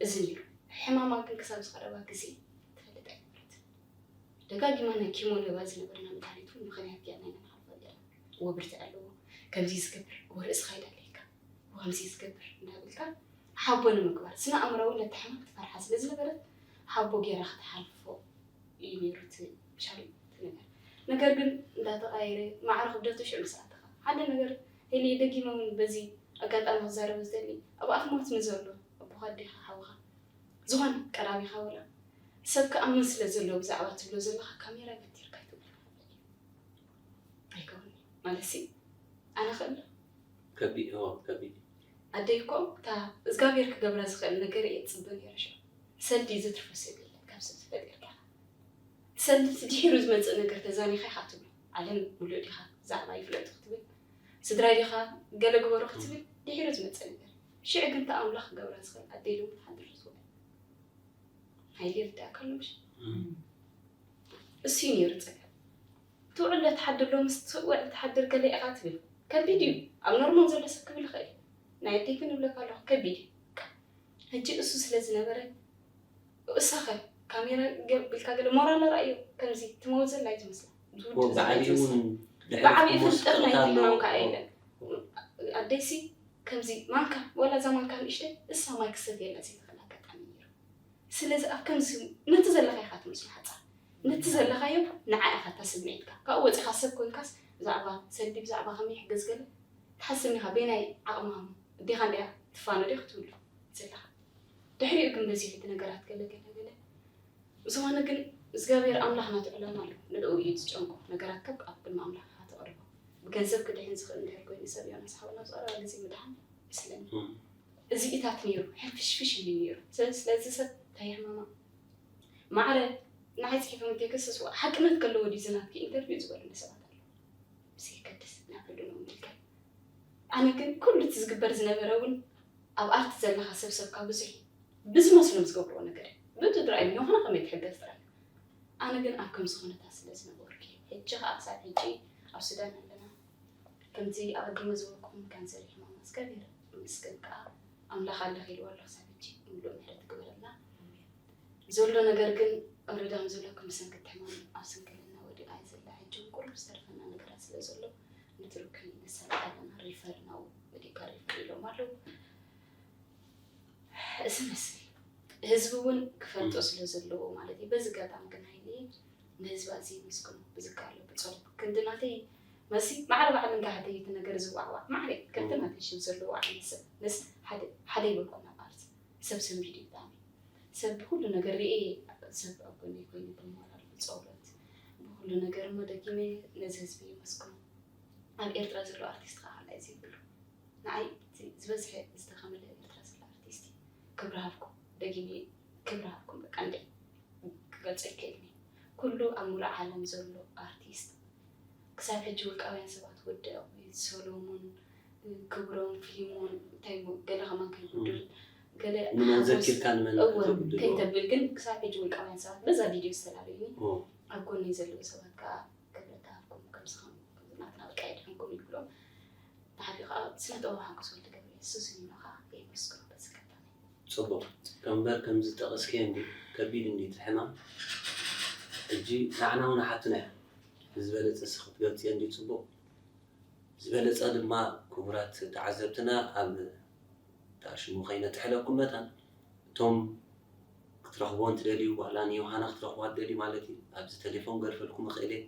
እዚ ነይሩ። ሕማማ ግን ክሳብ ዝቐረባ ግዜ ትፈልጥ ኣይነበረትን። ደጋጊማ ናይ ኪሞ ንህባ ዝነበረና መድሃኒት እውን ምኽንያት ገይርና ኢና ንሓልፎ ነይርና። ወብርቲ ኣለዎ፣ ከምዚ ዝገብር፣ ወርእስኻ ይደለየካ፣ ወከምዚ ዝገብር እንዳበልካ ሓቦ ንምግባር። ስነ ኣእምራዊ ነታ ሕማም ትፈርሓ ስለ ዝነበረት፣ ሓቦ ጌራ ክትሓልፎ እዩ ነይሩ እቲ ሻል እቲ ነገር። ነገር ግን እንዳተቓየረ ማዕረ ክብደቱ ሽዑ ምስ ኣተኻ ሓደ ነገር ሄሊ ደጊመ እውን በዚ ኣጋጣሚ ክዛረብ ዝደሊ ኣብ ኣፍ ሞት ንዘሎ ኣቦኻ ኣዴኻ ሓውኻ ዝኾነ ቀራቢኻ ወላ ሰብ ክኣምን ስለ ዘለዎ ብዛዕባ ትብሎ ዘለኻ ካሜራ ገቲርካ ኣይትብሎ ኣይከውን ማለት ሲ ኣነ ክእል ከቢድ ኦ ከቢድ ኣደይ እኮ እታ እግዚኣብሔር ክገብራ ዝኽእል ነገር እየ ትፅበ ነይረ ሸ ሰልዲ ዝትርፎ ሰብ የለ ካብ ሰብ ዝፈጢርካ ሰልዲ ድሒሩ ዝመፅእ ነገር ተዛኒኻ ኢኻ ትብሎ ዓለም ሙሉእ ዲኻ ዛዕባ ይፍለጡ ክትብል ስድራይ ዲኻ ገለ ግበሩ ክትብል ድሒሩ ዝመፅእ ነገር ሽዕ ግን እታ ኣምላኽ ክገብራ ዝኽእል ኣደይ ሎም ሓድር ዝውዕል ሓይሊ ይርዳእካ ኣሎ ምሽ እሱ እዩ ነይሩ ፀገም ትውዕል ትሓድር ሎ ምስ ትውዕል ትሓድር ገለ ኢኻ ትብል ከቢድ እዩ ኣብ ኖርማል ዘሎ ሰብ ክብል ይኽእል እዩ ናይ ኣደይ ግን እብለካ ኣለኹ ከቢድ እዩ ሕጂ እሱ ስለ ዝነበረ እሳኸ ካሜራ ገብ ኢልካ ገለ ሞራል ረኣዮ ከምዚ ትመውት ዘላ እዩ ዝመስላ ዝውድእ ዘላ እዩ ብዓቢኡ ዝመስላ እውን ድሕሪ ብዓቢኡ ክመውት ፍልጠት ናይ ክእለት ኣለዎ። ሕማም ከዓ የለን ኣደይሲ ከምዚ ማንካ ወላ እዛ ማንካ ንእሽተይ እሳ ማይ ክሰትየላ ዘይትኽእል ኣጋጣሚ ነይሩ ስለዚ ኣብ ከምዚ ነቲ ዘለኻ ኢኻ ትመስሎ ሓፃር ነቲ ዘለኻዮ ንዓ ኢኻ እታ ስምዒትካ ካብኡ ወፂኻ ሰብ ኮንካስ ብዛዕባ ሰልዲ ብዛዕባ ከመይ ይሕገዝ ገለ ትሓስብ ኢኻ በይናይ ዓቕምኻ እሞ ኣዴኻ እንድያ ትፋነዶ ክትብሉ ዘለኻ ድሕሪኡ ግን በዚሑ እቲ ነገራት ገለ ገለ ገለ ብዝኾነ ግን እግዚኣብሔር ኣምላኽ ናቱ ዕላማ ኣሎ ንዕኡ እዩ ዝጨንቆ ነገራት ከብ ኣብ ቅድሚ ኣምላኽ ኢኻ ተቕርቦ ብገንዘብ ክድሕን ዝኽእል እንድሕር ኮይኑ ሰብ ዮናስ ሓውና ዝቐረባ ግዜ ምድሓን ይመስለኒ እዚኢታት ነይሩ ሕፍሽፍሽ ኢሉ ነይሩ ስለዚ ሰብ እንታይ ሕማማ ማዕረ ንዓይ ፅሒፎም ቴክስት ስዋ ሓቅነት ከለዎ ድዩ ዝናትኪ ኢንተርቪው ዝበሉኒ ሰባት ኣለዉ ብዘየገድስ ናብ ሕልኖም ምልከል ኣነ ግን ኩሉ እቲ ዝግበር ዝነበረ እውን ኣብ ኣርቲ ዘለኻ ሰብ ሰብካ ብዙሕ እዩ ብዝመስሎም ዝገብርዎ ነገር እዩ ብእቱ ድራይ ብዝኾነ ከመይ ትሕገዝ ጥራይ ኣነ ግን ኣብ ከምዚ ኩነታት ስለ ዝነበርኩ እዩ ሕጂ ከዓ ክሳብ ሕጂ ኣብ ሱዳን ኣለና ከምዚ ኣቐዲመ ዝበልኩም ካንሰር እዩ ሕማም እግዚኣብሔር ይመስገን ከዓ ኣምላኽ ኣለኺ ኢልዋ ኣሎ ክሳብ ሕጂ ምሉእ ምሕረት ይግበረልና ዘሎ ነገር ግን ኣብ ርዳም ዘለኩም ብሰንኪ እቲ ሕማም ኣብ ስንክልና ወዲቓ እያ ዘላ ሕጂ እውን ቁሩብ ዝተርፈና ነገራት ስለ ዘሎ ንትርኩ ነሳልጥ ኣለና ሪፈር ናብ ሜዲካል ሪፈር ኢሎም ኣለዉ እዚ መስል ህዝቢ እውን ክፈልጦ ስለ ዘለዎ ማለት እዩ በዚ ጋጣሚ ግን ሃይለ ንህዝቢ ኣዝየ የመስግኖ ብዝከኣሎ ብፀሎት ክንዲ ናተይ መሲ ማዕረ ባዕሉ እንዳ ሃተይ እቲ ነገር ዝዋዕዋዕ ማዕረ ከምቲ ናተይ ሽም ዘለዎ ዓይነት ሰብ ነስ ሓደ ሓደ ይበልኩም ናብ ኣርት ሰብ ሰንቢዱ እዩ ብጣዕሚ ሰብ ብኩሉ ነገር ርኤ ሰብ ኣብ ጎነይ ኮይኑ ብሞራል ብፀሎት ብኩሉ ነገር እሞ ደጊመ ነዚ ህዝቢ የመስግኖ ኣብ ኤርትራ ዘሎ ኣርቲስት ከዓ ካልኣይ ዘይብሉ ንዓይ ዝበዝሐ ዝተኸመለ ኤርትራ ዘሎ ኣርቲስት ክብሪ ሃብኩም ደጊመ ክብሪ ሃብኩም በቃ እንደ ክገልጾ ይክእል ኩሉ ኣብ ሙሉእ ዓለም ዘሎ ኣርቲስት ክሳብ ሕጂ ውልቃውያን ሰባት ወዲ ሰሎሞን ክብሮም ፊሊሞን እንታይ ገለ ከማን ከይጉድል ገለ ንመን ዘኪርካ ንመን ከይተብል ግን ክሳብ ሕጂ ውልቃውያን ሰባት በዛ ቪድዮ ዝተፈላለዩ ኣብ ጎኒ ዘለዉ ሰባት ከዓ ክብረት ሃብኩም ከምዚ ከም ናትና በቃ የድሕንኩም ይብሎም ብሓቂ ከዓ ስነ ጥበብ ሓጎስ ወልደገብርኤል ሱስ ኢሉ ከዓ የመስግኖ በዚ ኣጋጣሚ ፅቡቕ እምበር ከምዚ ጠቐስክዮ እንዲ ከቢድ እንዲ እቲ ሕማም ሕጂ ንዓና እውን ሓቱና እዩ ብዝበለፀ ሲ ክትገልፅዮ እንዲ ፅቡቕ ዝበለፀ ድማ ክቡራት ተዓዘብትና ኣብ ዳሽሙ ከይነጥሕለኩም መታን እቶም ክትረኽቦ እንትደልዩ ዋላ ንዮሃና ክትረኽቧ ትደልዩ ማለት እዩ ኣብዚ ቴሌፎን ገርፈልኩም እኽእል እየ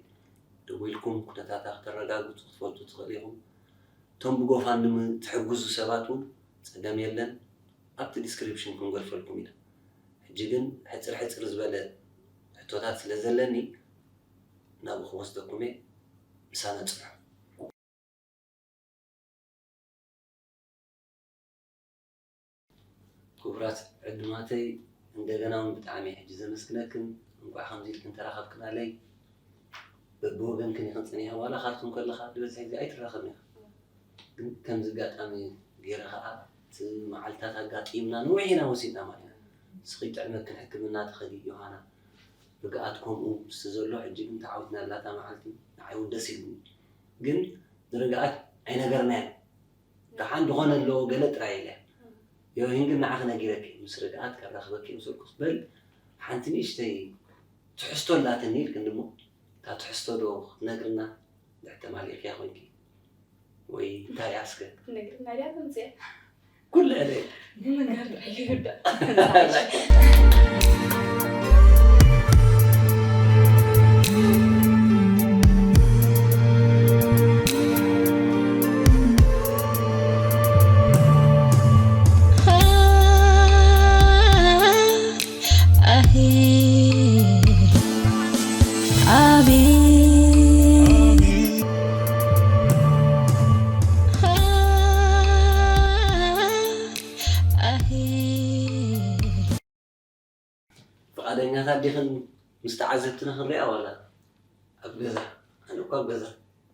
ደዊልኩም ኩነታታ ክተረጋግፁ ክትፈልጡ ትኽእሉ ኢኹም እቶም ብጎፋንድሚ ትሕግዙ ሰባት እውን ፀገም የለን ኣብቲ ዲስክሪፕሽን ክንገርፈልኩም ኢና ሕጂ ግን ሕፅር ሕፅር ዝበለ ሕቶታት ስለ ዘለኒ ናብኡ ክወስደኩም እየ ምሳና ፅንሑ ክቡራት ዕዱማተይ እንደገና እውን ብጣዕሚ ሕጂ ዘመስግነክን እንኳዕ ከምዚ ኢልክን ተራኸብክናለይ በብወገንክን ኢኽን ፀኒሐ ዋላ ካርቱም ከለኻ ዝበዝሐ ግዜ ኣይትራኸብን ኢኻ ግን ከምዚ ኣጋጣሚ ገይረ ከዓ እቲ መዓልታት ኣጋጢምና ነዊሕ ኢና ወሲድና ማለት ኢና ንስኺ ጥዕመክን ሕክምና ትኸዲ ዮሃና ርግኣት ከምኡ ምስ ዘሎ ሕጂ ግን ተዓዊትና ላታ መዓልቲ ንዓይ እውን ደስ ኢሉኒ ግን ንርግኣት ኣይነገርናያን ደሓን ዝኾነ ኣለዎ ገለ ጥራይ ኢለ ዮሂን ግን ንዓኺ ነጊረኪ ምስ ርግኣት ከራኽበኪ ምስ በልኩ በል ሓንቲ ንእሽተይ ትሕዝቶ ኣላትኒ ኢልክኒ እሞ እታ ትሕዝቶ ዶ ክትነግርና እንድሕር ተማሊእክያ ኮይንኪ ወይ እንታይ እያ እስከ ክትነግርና ድያ ተምፅያ ኩሉ ዕለ ምንጋር ድሕር ይርዳእ ኣዴኽን ምስ ተዓዘብትና ክንሪኣ ዋላ ኣብ ገዛ? ኣነ እኮ ኣብ ገዛ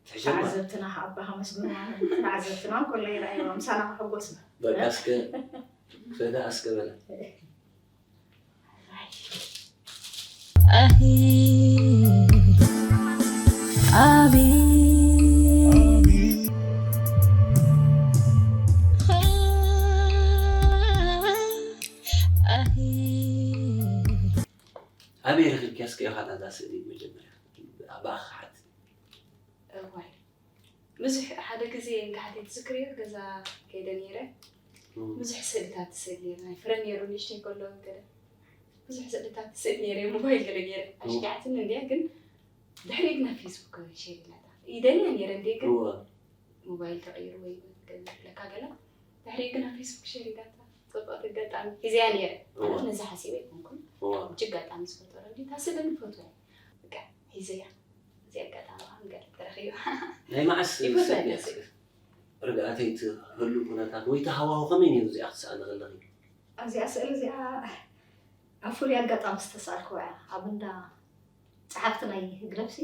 ትሕሸና። ተዓዘብትና ኣባኻ መስግኑ ማለት ተዓዘብትና ኮሎ ይረኣይዋ ምሳና ክሕጎስና በቃ እስከ ፈዳ እስከ በላ። ኣሂ ኣቤት ኣሂ ኣበይ ረኺብኪያ እስከ ዮሃና እዛ ስእሊ መጀመርያ ብኣኻ ክሓት። እዋይ ብዙሕ ሓደ ግዜ እንካሓተይ ትዝክርዮ ገዛ ከይደ ነይረ ብዙሕ ስእልታት ትስእል ነይረ ናይ ፍረ ነይሩ ንእሽተይ ከሎ ገለ ብዙሕ ስእልታት ትስእል ነይረ ሞባይል ገለ ገይረ ኣሽኪዓትኒ እንድያ ግን ድሕሪኡ ግን ኣብ ፌስቡክ ሼር ኢላታ ይደልያ ነይረ እንድየ ግን እወ ሞባይል ተቐይሩ ወይ ገለ ዝብለካ ገለ ድሕሪኡ ግን ኣብ ፌስቡክ ሼር ኢላታ ፅብቕቲ ኣጋጣሚ ሒዘያ ነይረ ማለት ነዚ ሓሲበ ኣይኮንኩን እወ ሕጂ ኣጋጣሚ ዝፈጠረ እንዲ እታ ስእሊ ግን ፈትወያ በቃ ሒዘያ እዚ ኣጋጣሚ ከዓ ንገለ ተረኺባ ናይ መዓስ ይፈትወያ ስእሊ ደስ እያ? ርግኣተይ እቲ ህሉው ኩነታት ወይ እቲ ሃዋሁ ከመይ ነይሩ እዚኣ ክትሰኣሊ ከለኺ? ኣብዚኣ ስእሊ እዚኣ ኣብ ፍሉይ ኣጋጣሚ ዝተሳእልክዋ እያ ኣብ እንዳ ጸሓፍቲ ናይ ህግደፍሲ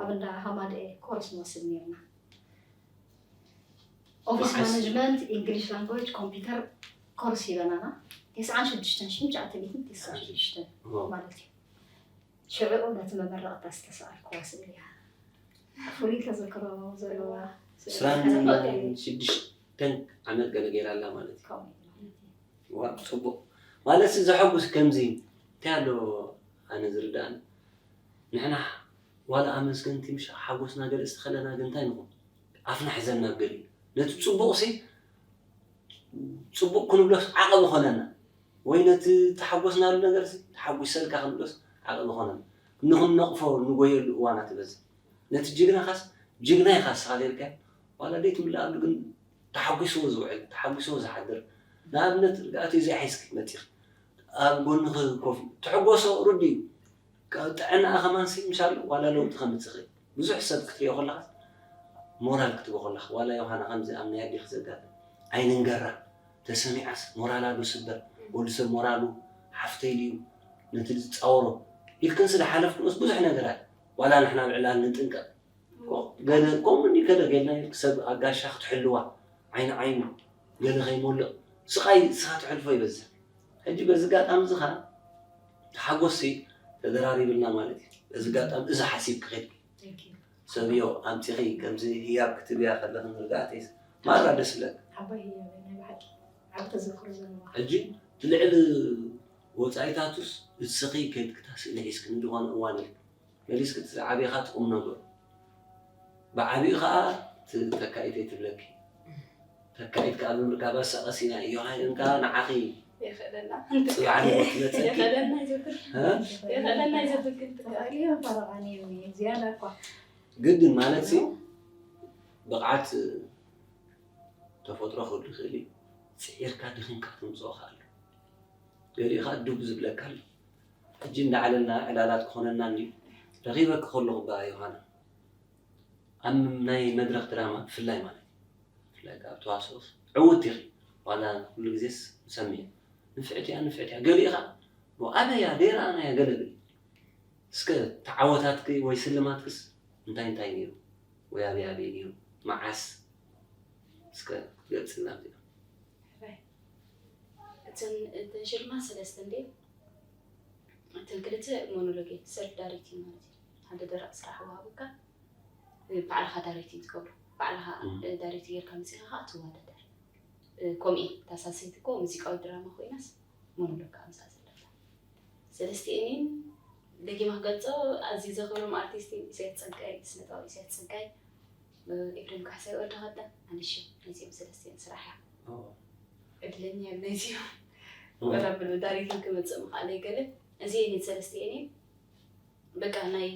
ኣብ እንዳ ሃማደኤ ኮርስ ንወስድ ነርና office management English language computer ኮርስ ሂበናና ተስዓን ሽዱሽተን ሽሕን ትሽዓተ ሚእትን ተስዓን ሽዱሽተን ማለት እዩ ሽዕኡ ነቲ መመረቕታ ዝተሰኣልክዋ ስእሊ እያ ፍሉይ ተዘክሮ ዘለዋ ስእሊ እያ። ዕስራን ሽዱሽተን ዓመት ገለ ገይራ ኣላ ማለት እዩ። ከምኡ እዩ ማለት እዩ። ዋው ጽቡቕ ማለት ሲ ዘሐጉስ ከምዚ እንታይ ኣሎ ኣነ ዝርዳእኒ ንሕና ዋላ ኣመስገንቲ ምሽ ሓጎስና ገለ ዝተኸለና ግን እንታይ ንኹን ኣፍና ሕዘና ገሊ ነቲ ጽቡቕ ሲ ጽቡቕ ክንብሎስ ዓቐብ ኾነና ወይ ነቲ ተሓጎስናሉ ነገር ሲ ተሓጉሰልካ ክንብሎስ ዓቐብ ኾነና ንኽንነቕፎ ንጎየሉ እዋና ትበዝሕ ነቲ ጅግና ኻስ ጅግና ኢኻ ስኻ ሌልካ ዋላ ደይ ትምልኣሉ ግን ተሓጒስዎ ዝውዕል፣ ተሓጒስዎ ዝሓድር። ንኣብነት ርግኣተይ እዚኣ ሒዝኪ መጺኺ ኣብ ጎንኺ ኮፍ ኢሉ ትሕጎሶ ርዱእ እዩ። ጥዕናኣ ከማንሲ ምሻሉ ዋላ ለውጢ ከምጽእ ይኽእል። ብዙሕ ሰብ ክትሪኦ ከለኻስ ሞራል ክትቦ ከለኻ ዋላ ዮሃና ከምዚ ኣብ ናይ ኣዴኺ ዘጋጥም ኣይንንገራ ተሰሚዓስ ሞራላ ዶ ስበር ወዲ ሰብ ሞራሉ ሓፍተይ ድዩ ነቲ ዝጻወሮ ኢልክንሲ ዝሓለፍክንስ ብዙሕ ነገር ኣሎ። ዋላ ንሕና ኣብ ዕላል ንጥንቀቕ። ገለ ከምኡ እንዲ ገለ ጌልና ሰብ ኣጋሻ ክትሕልዋ ዓይኒ ዓይኑ ገለ ከይሞልቕ ስቓይ ንስኻ ትሕልፎ ይበዝሕ። ሕጂ በዚ ጋጣሚ እዚ ኸዓ ተሓጎስሲ ተደራሪብልና ማለት እዩ። በዚ ጋጣሚ እዚ ሓሲብኪ ኸድኪ ሰብዮ ኣምፂኺ ከምዚ ህያብ ክትብያ ከለኺ ንርግኣተይስ ማራ ደስ ይብለካ። ዓባይ ህያብ እያ ናይ ብሓቂ ዓቢ ተዘክሮ ዘለዋ። ሕጂ እቲ ልዕሊ ወፃኢታቱስ እስኺ ከይድኪ እታ ስእሊ ሒዝክኒ ዝኾነ እዋን ኢልኪ መሊስኪ እቲ ዝዓበኻ እቲ ቁምነገሩ ብዓቢኡ ኸዓ እቲ ተካኢተይ ትብለኪ ተካኢት ከዓ ብምርካባ እሳ ቀሲና እዮሃ እንካ ንዓኺ የኽእለና ፅባሕ ንጎ ትመፀኪ የኽእለና ይዘክር እ? የኽእለና ይዘክር ትካል ተኻእልዮ ፈረቓኒ እየ ዝያዳ እኳ ግድን ማለት ሲ ብቕዓት ተፈጥሮ ክህሉ ይኽእል እዩ ፅዒርካ ድኺምካ ተምፅኦ ኸኣሉ ገሊኡ ኸዓ ዱብ ዝብለካ ኣሎ ሕጂ እንዳዓለልና ዕላላት ክኾነና እንድዩ ረኺበኪ ከለኹ ባ ዮሃና ኣብ ናይ መድረኽ ድራማ ብፍላይ ማለት እዩ ብፍላይ ከዓ ኣብ ተዋስኦስ ዕውት ኢኺ ዋላ ኩሉ ግዜስ ንሰምዕ ንፍዕቲ እያ ንፍዕቲ እያ ገሊኡ ኸዓ ኣበያ ደይረኣናያ ገለ ብል እስከ ተዓወታትኪ ወይ ስልማትክስ እንታይ እንታይ ነይሩ ወይ ኣበይ ኣበይ ነይሩ መዓስ እስከ ክትገልፅልና እዚኣ እተን እተን ሽልማት ሰለስተ እንዴ እተን ክልተ ሞኖሎግ እየን ሰልፍ ዳይሬክቲንግ ማለት እዩ ሓደ ደረቕ ስራሕ ወሃቡካ ባዕልኻ ዳይሬክቲንግ ትገብሮ ባዕልኻ ዳይሬክት ጌርካ መፂኻ ከዓ ትወዳደር ከምኡ እዩ እታ ሳልሰይቲ እኮ ሙዚቃዊ ድራማ ኮይናስ ሞኖሎግ ከዓ ምስኣ ዘለካ ሰለስቲኤን እየን ደጊመ ክገልፆ ኣዝዩ ዘኽብሮም ኣርቲስት እየን ኢሳያስ ፀጋይ ስነጥበባዊ ኢሳያስ ፀጋይ ኤፍሬም ካሕሳይ ወዲ ኸዳ ኣንሽ ናይዚኦም ሰለስቲኤን ስራሕ እያ ዕድለኛ እየ ናይዚኦም ወላ ብዳሪትን ክመፅእ ምኽኣለይ ገለ እዚኤን እየን ሰለስቲኤን እየን በቃ ናይ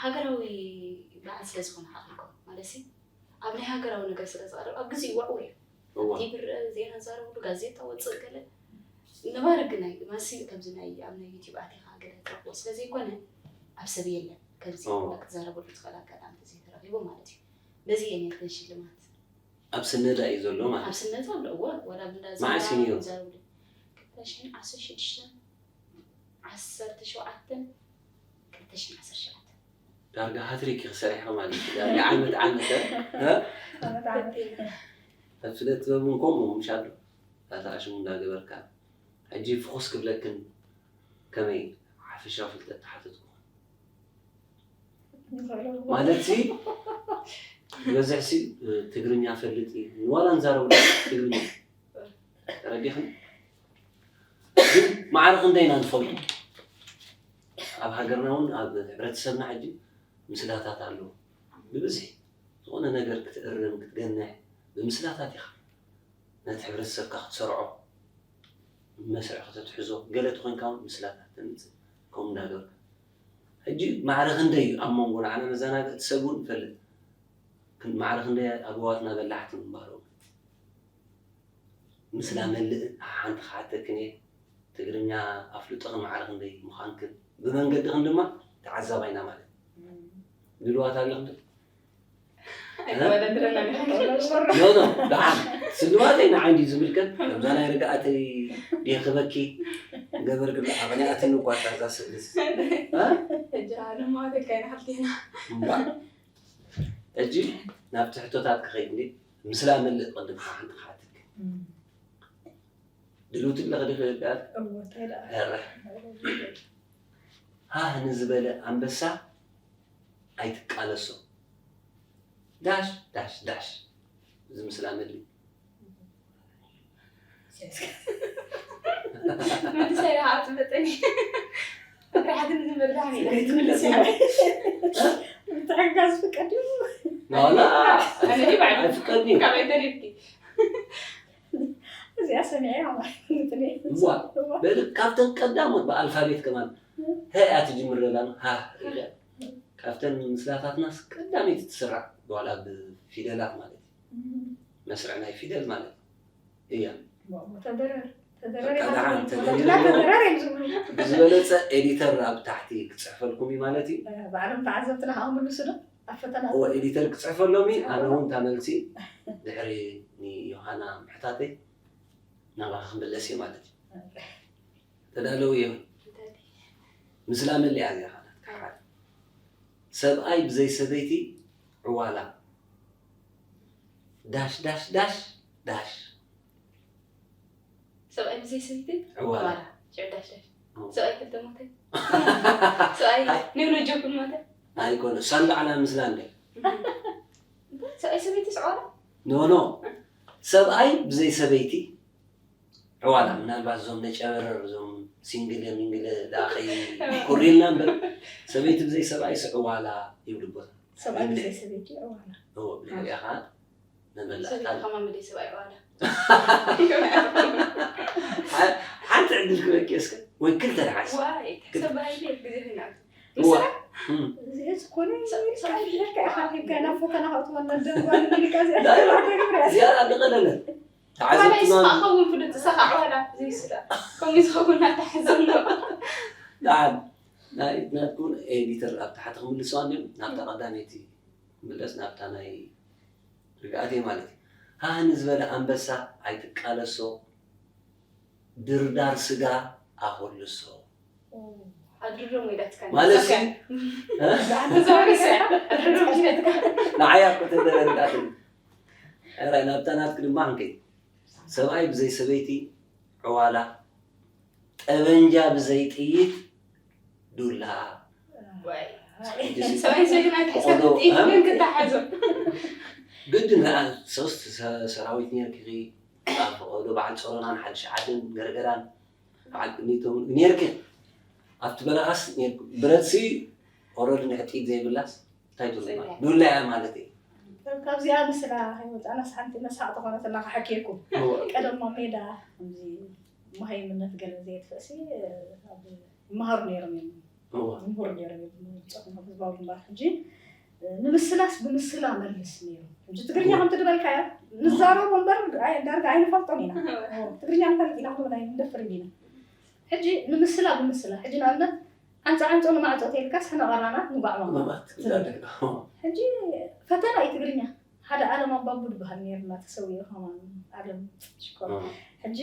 ሃገራዊ በዓል ስለ ዝኾነ ሓቒቆም ማለት ሲ ኣብ ናይ ሃገራዊ ነገር ስለ ዝቐርብ ኣብ ግዜ ይዋዕዎ እዮም እዋ ቲቪ ርአ ዜና ዛረብሉ ጋዜጣ ወፅእ ገለ ነባሪ ግናይ ማሲ ከምዚ ናይ ኣብ ናይ ዩቲብ ኣቲኻ ገለ ትረኽቦ ስለ ዘይኮነ ኣብ ሰብ የለን ከምዚ እዋ ክትዛረበሉ ትኽእል ኣጋጣሚ ተዘይተረኺቡ ማለት እዩ በዚ እየ ነርክን ሽልማት ኣብ ስነዳ እዩ ዘሎ ማለት ኣብ ስነዳ ኣሎ እዋ ወላ ብንዳ መዓስ እዩ ነይሩ? ዛረብሉ ክልተ ሽሕን ዓሰርተ ሽዱሽተ ዓሰርተ ሸውዓተ ክልተ ሽሕን ዓሰርተ ሸውዓተ። ዳርጋ ሃትሪክ ኢኺ ሰሪሕኺ ማለት እዩ። ዳርጋ ዓመት ዓመት፣ እ? እ? ዓመት ዓመት። ኣብ ስነ ጥበብ እውን ከምኡ ምሽ ኣሎ። እታ ሽሙ እንዳገበርካ። ሕጂ ፍኹስ ክብለክን ከመይ ሓፈሻዊ ፍልጠት ተሓተትኩ። ማለት ሲ፣ ዝበዝሕ ሲ፣ ትግርኛ ፈልጥ እዩ። ዋላ ንዛረቡ ትግርኛ። ተረዲኽን? ግን ማዕረ ክንደይ ኢና ንፈልጦ? ኣብ ሃገርና እውን ኣብ ሕብረተሰብና ሕጂ ምስላታት ኣለዉ። ብብዝሒ ዝኾነ ነገር ክትእርም፣ ክትገንሕ ብምስላታት ኢኻ። ነቲ ሕብረተሰብካ ክትሰርዖ፣ መስርዕ ከተትሕዞ፣ ገለ ተኾይንካ እውን ምስላታት ተምጽእ፣ ከምኡ እንዳገበርካ። ሕጂ ማዕረ ክንደይ እዩ ኣብ መንጎ ንዓና መዘናግዕቲ ሰብ እውን ንፈልጥ። ክን-፣ ማዕረ ክንደይ ኣበዋትና በላሕቲ ምንባሮም። ምስላ መልእ ሓንቲ ክሓተክን እየ። ትግርኛ ኣፍልጦ ማዕረ ክንደይ ምዃንክን ብመንገድኽን ድማ ተዓዛባይና ማለት እዩ። ድልዋት ኣለኽን ዶ? ኣይተወዳድረና ዲኻ? ኖ፣ ኖ፣ ደሓን። ስልማተይ ንዓይ እንድዩ ዝምልከት። ከምዛ ናይ ርግኣተይ ድየ ክበኪ? ገበር ግብሪ ኣቕኒኣትኒ እኳ እታ እዛ ስእልስ። እ? ሕጂ ኣነ ማተካ ኢና ሓልቲና። እምባ። ሕጂ ናብቲ ሕቶታት ክኸይድ እንዲ ምስላ መልእ ቅድም ሓንቲ ክሓትክ። ድልውቲ ኣለኺ ዲኺ ርግኣት? እወ፣ እንታይ ደኣ? ኧረ። ሃህ ንዝበለ ኣንበሳ ኣይትቃለሶ። ዳሽ፣ ዳሽ፣ ዳሽ። እዚ ምስላ መሊ። መልሰ ኢለ ከዓ ትመጠኒ። ራሕትን ዝመላሕን ኢለ ክትምልስ ኢለ። ምትሕግጋዝ ፍቀድ እዩ። ዋላ ኣነ ድዩ ባዕሉ? ኣይፍቀድን እዩ። ካበይ ተሪፍኪ? እዚኣ ሰሚዐ እያ ማለት እዩ። እዋ፣ በል ካብተን ቀዳሞት ብኣልፋቤት ከማን ሀ እያ ትጅምር ዘላ፣ ሃ ኢለ። ካብተን ምስላታትናስ ቀዳመይቲ ትስራዕ፣ ዋላ ብፊደላት ማለት እዩ። መስርዕ ናይ ፊደል ማለት እዩ። እያ። ዋው፣ ተደረር፣ ተደረር በቃ ኢኻ ደሓን፣ ትብል። ተደሪሩ ተደረር እዮም ዝብሉ። ብዝበለጸ ኤዲተር ኣብ ታሕቲ ክጽሕፈልኩም እዩ ማለት እዩ። እ፣ ባዕሎም ተዓዘብትና ከዓ ክምልሱ ዶ? ኣብ ፈተና። እወ፣ ኤዲተር ክጽሕፈሎም እዩ። ኣነ እውን እታ መልሲ ድሕሪ ንዮሃና ምሕታተይ ናባኻ ክምለስ እየ ማለት እዩ። ተዳለዉ እዮም። ምስላ መሊኣ እዚኣ ናትካ ሓደ። ሰብኣይ ብዘይ ሰበይቲ ዕዋላ። ዳሽ፣ ዳሽ፣ ዳሽ፣ ዳሽ። ሰብኣይ ብዘይ ሰበይቲ ዕዋላ። ዕዋላ። ሽዑ ዳሽ፣ ዳሽ። ኦ። ሰብኣይ ክልተ ሞተ። ሰብኣይ ኣይ። ኒውሎ ጆክን ሞተ። ኣይኮነ፣ እሳን ባዕላ ምስላ እንደ። እህ። ሰብኣይ ሰበይቲ ስዕዋላ? ኖ፣ ኖ። ሰብኣይ ብዘይ ሰበይቲ ዕዋላ፣ ምናልባት እዞም ነጨበረር፣ እዞም ሲንግለ ሚንግለ ደኣ ከይኮርየልና እምበር፣ ሰበይቲ ብዘይ ሰብኣይስ ዕዋላ ይብሉ ቦታ። ሰብኣይ ብዘይ ሰበይቲ ዕዋላ። እዎ፣ ብድሕሪኣ ኸዓ መመላእታ ሰበይቲ ኣሎ። ከማን ብዘይ ሰብኣይ ዕዋላ። ሓ-፣ ሓንቲ ዕድል ክበኪ እስከ፣ ወይ ክልተ ደሓስ። ዋይ፣ ክልተ። ሰብኣይ ድየ ግዜ ኺናት። እዋ። ምስላ? እም። እዚ ዝኾነ ሰ-፣ ሰ-፣ ኢልካ ኢልካ ኢኻ ሂብካ ናብ ፈተና ከእትወና ደንጓኒ ኢልካ እዚኣ ዳይሬክት። ትገብር እያ። እዚኣ ኣለቐለለ። ተዓዘብቲ ዋላ ይስፋ ማን? ኸውን ፍሉጥ ዝሰኻ ዋላ ዘይስዳ። ከምኡ ዝኸውን ኣተሓዘብና። ደሓን። ናይ ናትኩም ኤዲተር ኣብ ታሕቲ ክምልስዋ እንድዮም። ናብታ ቀዳመይቲ ክምለስ፣ ናብታ ናይ ርግኣተይ ማለት እዩ። ሃህ ንዝበለ ኣንበሳ ኣይትቃለሶ፣ ድርዳር ስጋ ኣኾልሶ። ኦ፣ ኣድርዶም ወይዳትካ ማለት ንሳካ። ሲ-፣ እ? ተዛወሪሰ፣ ኣድርዶም ወይዳትካ። ንዓያ እኮ ተደረድኣትኒ። ሕራይ ናብታ ናትክ ድማ ክንከይድ። ሰብኣይ ብዘይ ሰበይቲ ዕዋላ፣ ጠበንጃ ብዘይ ጥይት ዱላ። ዋይ። ሰብኣይ ሰበይትና ክሕሰብ ቆሎ፣ ጥይት እ? ግን ክተሓዞ። ግድን ኣ-፣ ሶስት ሰ-፣ ሰራዊት ነርኪ፣ ኣብ ፈቐዶ በዓል ጾሮናን ሓድሽ ዓድን ገርገራን በዓል ቅኒቶም ነርኪ። ኣብቲ በረኻስ ነርኪ። ብረትሲ ኦረድ ንሕጢት ዘይብላስ እንታይ ትብሉ ማለት? ዱላ እያ ማለት እዩ። ካብዚኣ ምስላ ከይወፃእናስ ሓንቲ መስሓቕ ዝኾነትና ክሓኪየኩም። እወ። ቀደም ኣብ ሜዳ ከምዚ መሃይምነት ገለ ዘየጥፍእሲ ኣብ ይመሃሩ ነይሮም እዮም። እወ። ይምህሩ ነይሮም እዮም። ብጾትና ህዝባዊ ግንባር ሕጂ ንምስላስ ብምስላ መልስ ነይሩ። ሕጂ ትግርኛ እወ። ከምቲ ዝበልካዮ ንዛረቦ እምበር ኣይ-፣ ዳርጋ ኣይንፈልጦን ኢና። እወ። እወ፣ ትግርኛ ንፈልጥ ኢና ክንብል ኣይንደፍርን ኢና። ሕጂ ንምስላ ብምስላ፣ ሕጂ ንኣብነት ዓንጸ ዓንጸ ንማዕጾ ተይልካስ ሕነ ቀራናት ንጓዕማማ። ማማት ትብል። ትዛረብ። ሕጂ ፈተና እዩ ትግርኛ። ሓደ ኣለም ኣባቡ ዝበሃል ነይርና ተሰዊኡ ከማን ኣለም ሽኮር። እም። ሕጂ፣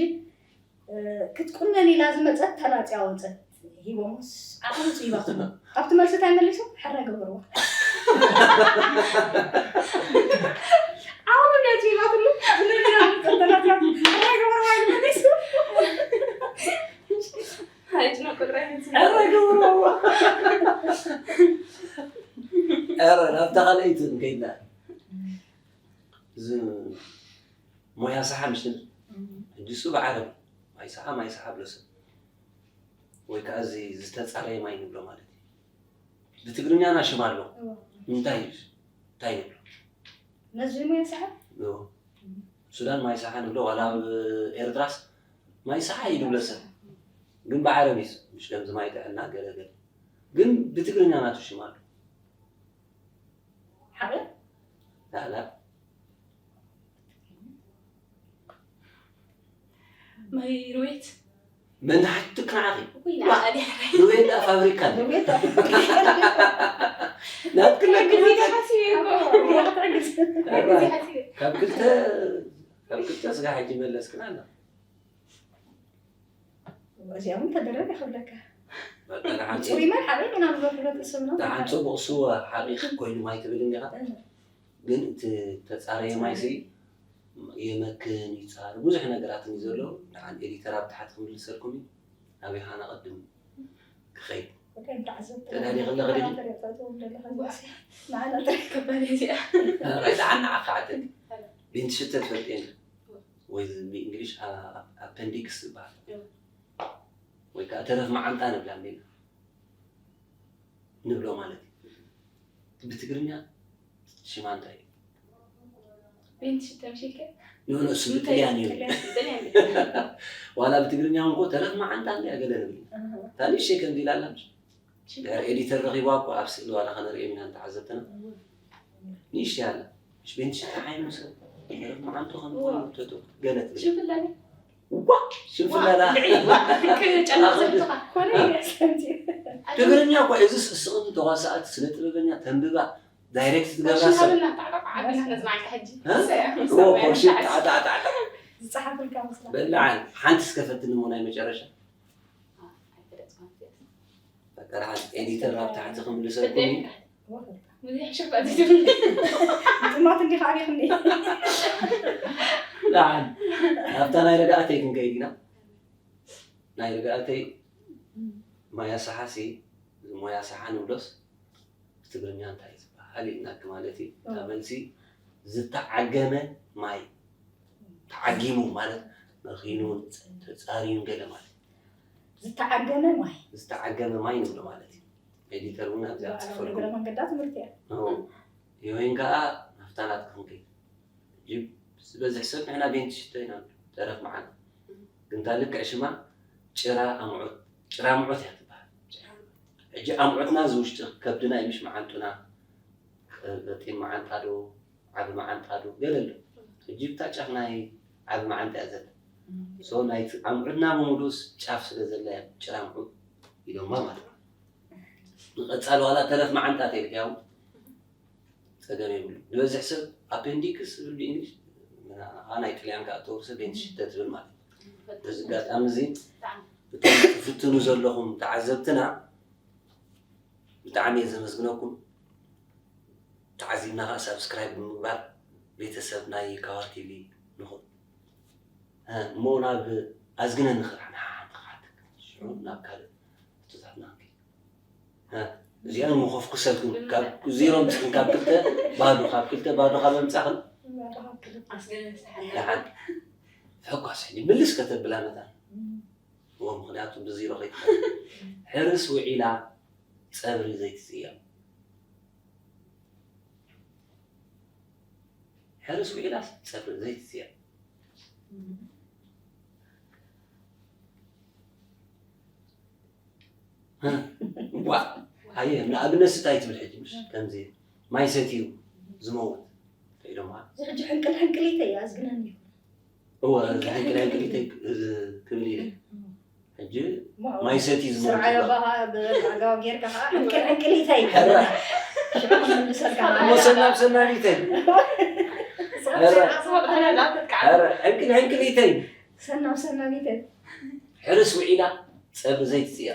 እ፣ ክትቁነን ኢላ ዝመጸት ተላጽያ ወጸት። ሂቦሞስ ዓቕሉ ጽይባትሉ ኣብቲ መልሲ እንታይ መሊሱ? ሕረ ገበርዋ። ዓቕሉ እንደ ጽይባትሉ ዝነገራ ጠንጠናት ሕረ ገበርዋ ኢሉ መሊሱ። ኣይጭነቁ ጥራይ ኧረ ገብረዋ ኧረ ናብታ ካልኣይቲ ከይድና እዚ ሞያ ሰሓ ምሽ ሕጂ እሱ ብዓረብ ማይ ሰሓ ማይ ሰሓ ብሎ ሰብ ወይ ከዓ እዚ ዝተፃረየ ማይ ንብሎ ማለት እዩ። ብትግርኛና ሽም ኣሎ። እንታይ እዩ እንታይ ንብሎ? ነዚ ሞያ ሰሓ ሱዳን ማይ ሰሓ ንብሎ ዋላ ኣብ ኤርትራስ ማይ ሰሓ እዩ ንብሎ ሰብ ግን ብዓረብ እዩ። ምሽ ከምዚ ማይ ጥዕና ገለገለ ግን ብትግርኛ ናቱ ሽም ኣሎ። ሓበ ላላ ማይ ሩዌት መን ሓትክ ንዓኺ ኮይና ኣሊሕረይ ሩዌት ዳ ፋብሪካ ሩዌት ናብ ክለ ግዜ ሓሲበ እኮ ትዕግስ ግዜ ሓሲበ ካብ ክልተ ካብ ክልተ ስጋ ሕጂ መለስክና ኣላ እዚኦም ተደረብ ይኸብለካ በቃ ደሓን ፅሩይ ማይ ሓበ ኢና ንብሎ ሕብረተሰብና ደሓን ፅቡቕ ስዋ ሓቂቕ ኮይኑ ማይ ትብል እንዲኻ ግን እቲ ተፃረየ ማይ ሲ የመክን ይፃር ብዙሕ ነገራት እዩ ዘሎ። ደሓን ኤዲተር ኣብ ታሕቲ ክምልሰልኩም እዩ። ናበይ ሃና ቅድም ክኸይድ ተዳሊ ከለኺ ድዩ? ንዓና ጥራይ ከባድ እዚኣ ራይ ደሓን ንዓኻ ዓተቲ ቤንቲ ሽተ ትፈልጥየን ወይ ብእንግሊሽ ኣፐንዲክስ ዝበሃል ወይ ከዓ ተረፍ መዓንጣ ንብላ እንዲና ንብሎ ማለት እዩ። ብትግርኛ ሽማ እንታይ እዩ? ቤንቲ ሽተ ምሽልከ ንሆነ እሱ ብጥልያን እዩ። ጥልያን ዋላ ብትግርኛ እንኮ ተረፍ መዓንጣ እንዲያ ገለ ንብል ታንሽ ከምዚ ኢላላ ድሕሪ ኤዲተር ረኺብዋ እኮ ኣብ ስእሊ ዋላ ከነርእዮም ኢና ንተዓዘብትና ንእሽተይ ኣላ ምሽ ቤንቲ ሽተ ሓይኑ ሰብ ተረፍ መዓንጡ ከም ተጡ ገለ ትብል ሽፍለኒ ዋ ሽፍለላ ክጨነቕ ዘብትኻ ኮነ ሰምቲ ትግርኛ እኮ እዚ ስስቕቲ ተዋሳእቲ ስነ ጥበበኛ ተንብባ ዳይሬክት ትገብራ ሰብ ሽሃብና ታዕጣቕ ዓቢና ነዝማዕካ ሕጂ እ? እዎ ኮርሽን ጣዕጣዕጣዕጣዕ ዝፀሓፈልካ መስላ በላዓን ሓንቲ እስከፈትኒ ሞ ናይ መጨረሻ በቃ ደሓን ኤዲተር ኣብ ታሕቲ ክምልሰልኩም እዩ ብዙሕ ሽፋ ዝትብል ጥማት እንዲኻ ኣሪኽኒ ደሓን ኣብታ ናይ ርግኣተይ ክንከይድ ኢና ናይ ርግኣተይ ማያ ሰሓሲ ሞያ ሰሓ ንብሎስ ብትግርኛ እንታይ ዝበሃል ኢልናኪ ማለት እዩ እታ መልሲ ዝተዓገመ ማይ ተዓጊሙ ማለት መኺኑ ተፃርዩን ገለ ማለት ዝተዓገመ ማይ ዝተዓገመ ማይ ንብሎ ማለት እዩ ኤዲተር እውን ኣብዚኣ እግረ ፅፈልኩም መንገዳ ትምህርቲ እያ ይወይን ከዓ ናፍታ ናትክም ከይድ ሕጂ ዝበዝሕ ሰብ ንሕና ቤንቲ ሽቶ ኢና ንብል ተረፍ መዓልቲ ግን እታ ልክዕ ሽማ ጭራ ኣምዑት ጭራ ኣምዑት እያ ትበሃል ሕጂ ኣምዑትና እዚ ውሽጢ ከብድና እዩ ምሽ መዓንጡና ቀጢን መዓንጣ ዶ ዓቢ መዓንጣ ዶ ገለ ኣሎ ሕጂ ብታ ጫፍ ናይ ዓቢ መዓንጣ እያ ዘላ ሶ ናይ ኣምዑትና ብምሉስ ጫፍ ስለ ዘላ እያ ጭራ ኣምዑት ኢሎማ ማለት እዩ ንቐፃሊ ዋላ ተረፍ መዓንጣ ተይልካዮ ፀገም የብሉ ዝበዝሕ ሰብ ኣፔንዲክስ ዝብል ብእንግሊሽ ኣና ናይ ጥልያን ከዓ ተወርሰ ቤንትሽተ ትብል ማለት እዩ በዚ ኣጋጣሚ እዚ እቶም ትፍትኑ ዘለኹም ተዓዘብትና ብጣዕሚ እየ ዘመስግነኩም ተዓዚብና ከዓ ሳብስክራይብ ብምግባር ቤተሰብ ናይ ካዋር ቲቪ ንኹን እሞ ናብ ኣዝግነ ንኽእል ሓንቲ ክሓትክ ሽዑ ናብ ካልእ ሕቶታትና ክንከይድ እዚኣን መኾፍኩሰልኩም ካብ ዜሮ ምፅእን ካብ ክልተ ባዶ ካብ ክልተ ባዶ ካብ ምምፃኽን ደሓን ሕኳስ ሕጂ ምልስ ከተብላ መታን እዎ ምክንያቱ ብዜሮ ከይትኸ ሕርስ ውዒላ ፀብሪ ዘይትፅየም ሕርስ ውዒላ ፀብሪ ዘይትፅየም ዋ ኣየ ንኣብነት ስታይ ትብል ሕጂ ምሽ ከምዚ ማይ ሰትዩ ዝመውት ኢሎም እዚ ሕጂ ሕንቅል ሕንቅሊተ እዩ ኣዝግነኒ እወ እዚ ሕንቅል ሕንቅሊተ ክብል ኢለ ሕጂ ማይ ሰትዩ ዝመውት ስርዓዮ ባኻ ብኣጋባብ ጌርካ ከዓ ሕንቅል ሕንቅሊተ እዩ ሕረ መልሰልካ እሞ ሰናብ ሰናቢተይ ሕረ ሕንቅል ሕንቅሊተይ ሰናብ ሰናቢተ ሕርስ ውዒላ ፀብሪ ዘይትፅያ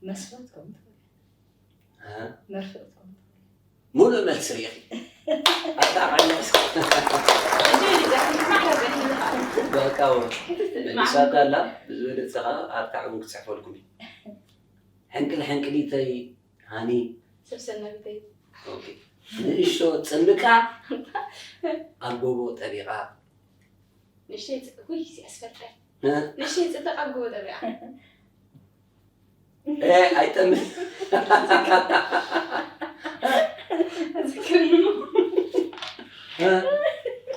መስፍእቲ ከምኡ ትኽእል። ኣሃ። መርፍእቲ ከምኡ ትኽእል። ሙሉእ መልሲ ርኢኺ። ኣታ ዓመስ። ሕጂ ሊዛ፣ ክንስማዕ ሓዘን ይልካ። በቃ፣ ወ-፣ መልሳታ ኣላ፣ ብዝበለጸ ኸዓ ኣብታ እውን ክጽሕፈልኩም እዩ። ሕንቅል ሕንቅሊተይ፣ ሃኒ። ሰብ ሰናቢተይ። ኦኬ። ንእሽቶ ጽልቃ ኣብ ጎቦ ጠቢቓ። ንእሽተይ ጽ-፣ ውይ፣ ሲያስፈርቀኝ። እ? ንእሽተይ ጽልቃ ኣብ ጎቦ ጠቢቓ። እ፣ ኣይጠምን። ኣዝክርኒ። እ?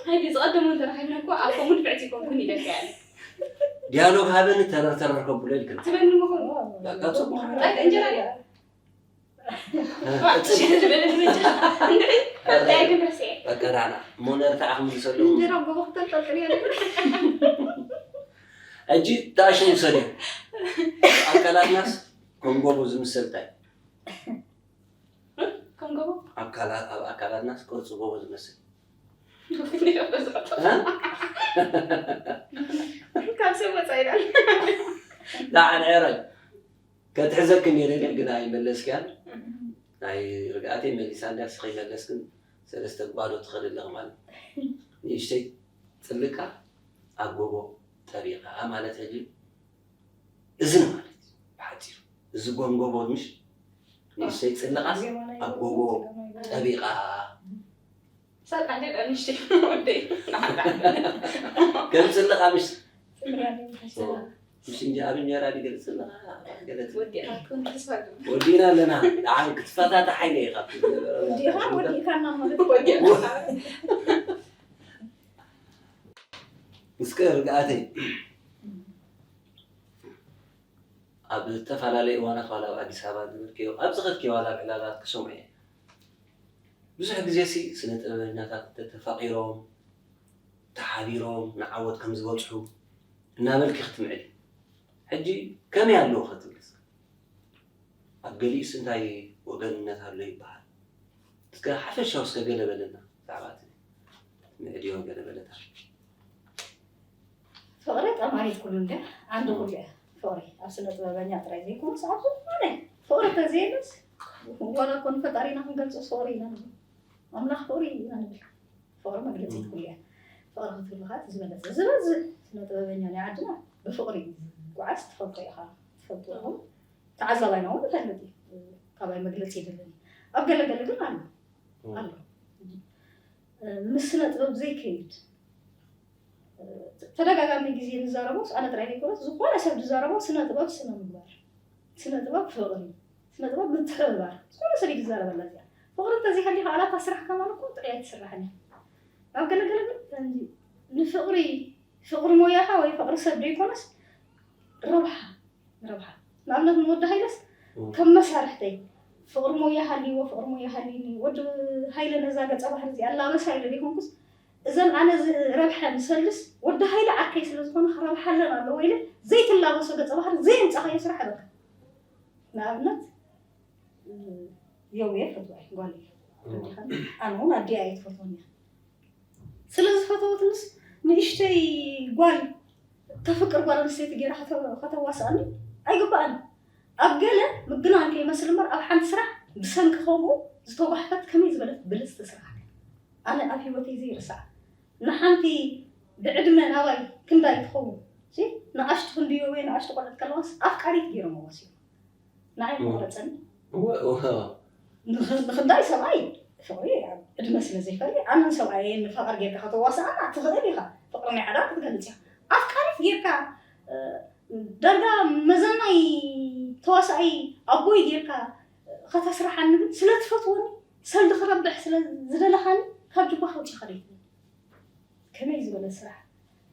ሃይዲ፣ ዝቐደሙ እንተረኺብና እኮ ኣብ ከምኡ ድፍዕቲ ይኮንኩን ኢለካ ያለ። ዲያሎግ ሃበኒ፣ ተረር ተረር ከብሎ ኢልክን። ትበኒ ምኹን። በቃ፣ ጽቡቕ። ጣይት እንጀራ ድያ? እ፣ ዋ፣ እጽ-፣ ሽግር ዝበለ ድምጫ። እንድዒ፣ ቀጣይ ግን ረስዐ። በቃ፣ ዳና፣ እሞ ነርታ ኣኽምልሰሉ። እንጀራ ጎቦ ክተንጠልጥል እያ። ሕጂ ታሽሙ ሰድዮ። ኣካላትናስ ከም ጎቦ ዝምሰል እንታይ? ከም ጎቦ? ኣካላ-፣ ኣብ ኣካላትናስ ቅርጺ ጎቦ ዝመስል። እ? ካብ ሰብ ወጻኢ ኢላ። ላዕል ዕረል። ከትሕዘኪ ነይረ ግን ኣይመለስክያን። ናይ ርግኣተይ መሊሳ እንድያ፣ ንስኺ መለስክን ሰለስተ ባዶ ትኸዲ ኣለኺ ማለት። ንእሽተይ ጽልቃ ኣብ ጎቦ ጠቢቓ ማለት ሕጂ እዚ ነው ማለት እዩ ብሓጺሩ። እዚ ጎንጎቦ ምሽ ንእሽተይ ጽልቃስ ኣብ ጎቦ ጠቢቓ። ሳልቃ እንደ ንእሽተይ ወደይ። ከም ጽልቃ ምሽ፣ ምሽ እንጂ ኣብ እንጀራ ድገል ጽልቃ ገለት። ወዲኻ ትኮን ተስፋ ግን። ወዲና ኣለና። ደሓን ክትፈታተሓ ኢለ ኢኻ። ወዲኻ፣ ወዲኻና ማለት ወዲኻ። እስከ ርግኣተይ፣ ኣብ ዝተፈላለዩ እዋናት ዋላ ኣብ ኣዲስ ኣበባ ዝነበርክዮ፣ ኣብ ዝኸድክዮ ዋላ ኣብ ዕላላት ክሰምዖ እየ። ብዙሕ ግዜ ሲ ስነ ጥበበኛታት ተተፋቒሮም፣ ተሓቢሮም ንዓወት ከም ዝበጽሑ እናበልኪ ክትምዕዲ። ሕጂ ከመይ ኣለዉ ከትብሊ እስከ? ኣብ ገሊኡስ እንታይ ወገንነት ኣሎ ይበሃል? እስከ ሓፈሻዊ እስከ ገለ በለና ብዛዕባ እቲ ምዕድዮ ገለ በለታ። ፍቕሪ ጠማሪት ኩሉ እንድያ፣ ዓንዲ ኩሉ እያ። ፍቕሪ ኣብ ስነ ጥበበኛ ጥራይ ዘይኮነስ ኣብ ዝኾነ ፍቕሪ እንተዘየለስ ዋላ እኮ ንፈጣሪና ክንገልጾ ፍቕሪ ኢና ንብል። ኣምላኽ ፍቕሪ ኢና ንብል። ፍቕሪ መግለጺት ኩሉ እያ። ፍቕሪ ክትህሉ ከዓ እቲ ዝበለጸ። ዝበዝሕ ስነ ጥበበኛ ናይ ዓድና ብፍቕሪ እዩ ዝጓዓዝ፣ ትፈልጦ ኢኻ፣ ትፈልጦ ኢኹም። ተዓዛባይና እውን ይፈልጥ እዩ። ካባይ መግለጺ የድልን። ኣብ ገለ ገለ ግን ኣሎ። ኣሎ። እ፣ ምስ ስነ ጥበብ ዘይከይድ፣ እ፣ ተደጋጋሚ ግዜ ንዛረቦ፣ ኣነ ጥራይ ዘይኮነስ፣ ዝኾነ ሰብ ዝዛረቦ ስነ ጥበብ ስነ ምግባር፣ ስነ ጥበብ ፍቕሪ፣ ስነ ጥበብ ምትሕብባር፣ ዝኾነ ሰብ እዩ ዝዛረበላ እዚኣ። ፍቕሪ እንተዘይሃልዩ ከዓ ናታ ስራሕ ከማን እኮ ጥዕያ ኣይትስራሕን እያ። ኣብ ገለ ገለ ግን ከምዚ ንፍቕሪ፣ ፍቕሪ ሞያኻ ወይ ፍቕሪ ሰብ ዘይኮነስ ረብሓ፣ ረብሓ። ንኣብነት ንወዲ ሃይለስ እም። ከም መሳርሕተይ ፍቕሪ ሞያ ሃልይዎ፣ ፍቕሪ ሞያ ሃልይኒ፣ ወዲ ሃይለ ነዛ ገጸ ባህሪ እዚኣ ኣላበሳ ኢለ ዘይኮንኩስ፣ እዘን ኣነ ዝረብሐን ዝሰልስ ወዲ ሃይለ ዓርከይ ስለ ዝኾነ ክረብሓለን ኣለዎ ኢለ ዘይትላበሶ ገጸ ባህሪ ዘየምጻኻዮ ስራሕ በቃ። ንኣብነት፣ እ፣ የውየ ፈትዋ እየ፣ ጓል እየ። ተረዲኻኒ? ኣነ እውን ኣዲኣ እየ ትፈትወኒ እያ። ስለ ዝፈተወትንስ ንእሽተይ ጓል፣ ተፍቅር ጓል ኣንስተይቲ ገይራ ከተ-፣ ከተዋስኣኒ ኣይግባኣን። ኣብ ገለ ምግናን ከይመስል እምበር፣ ኣብ ሓንቲ ስራሕ ብሰንኪ ከምኡ ዝተጓሕፈት ከመይ ዝበለት ብልጽቲ ስራሕ። ኣነ ኣብ ህይወተይ ዘይርስዓ፣ ንሓንቲ ብዕድመ ናባይ ክንዳይ ትኸውን፣ ሲ፣ ንኣሽቱ ክንድዮ ወይ ንኣሽቱ ቆልዑት ከለዋስ ኣፍቃሪት ገይሮም ወሲዶም። ንዓይ እም። መቑረጸኒ። እወ፣ እወ። ንኽ-፣ ንኽንዳይ ሰብኣይ ፍቕሪ ኣብ ዕድመ ስለ ዘይፈሊ፣ ኣነን ሰብኣየይን ንፋቐር ጌርካ ከተዋስኣና ትኽእል ኢኻ። ፍቕሪ ናይ ሓዳር ክትገልጽ ኢኻ። ኣፍቃሪት ጌርካ፣ እ፣ ዳርጋ መዘናይ ተዋሳኣይ ኣቦይ ጌርካ ከተስርሓኒ ግን ስለ ትፈትወኒ፣ ሰልዲ ክረብሕ ስለ ዝደለኻኒ፣ ካብ ጅባኻ ኣውጺኻ ደይትብል። ከመይ ዝበለ ስራሕ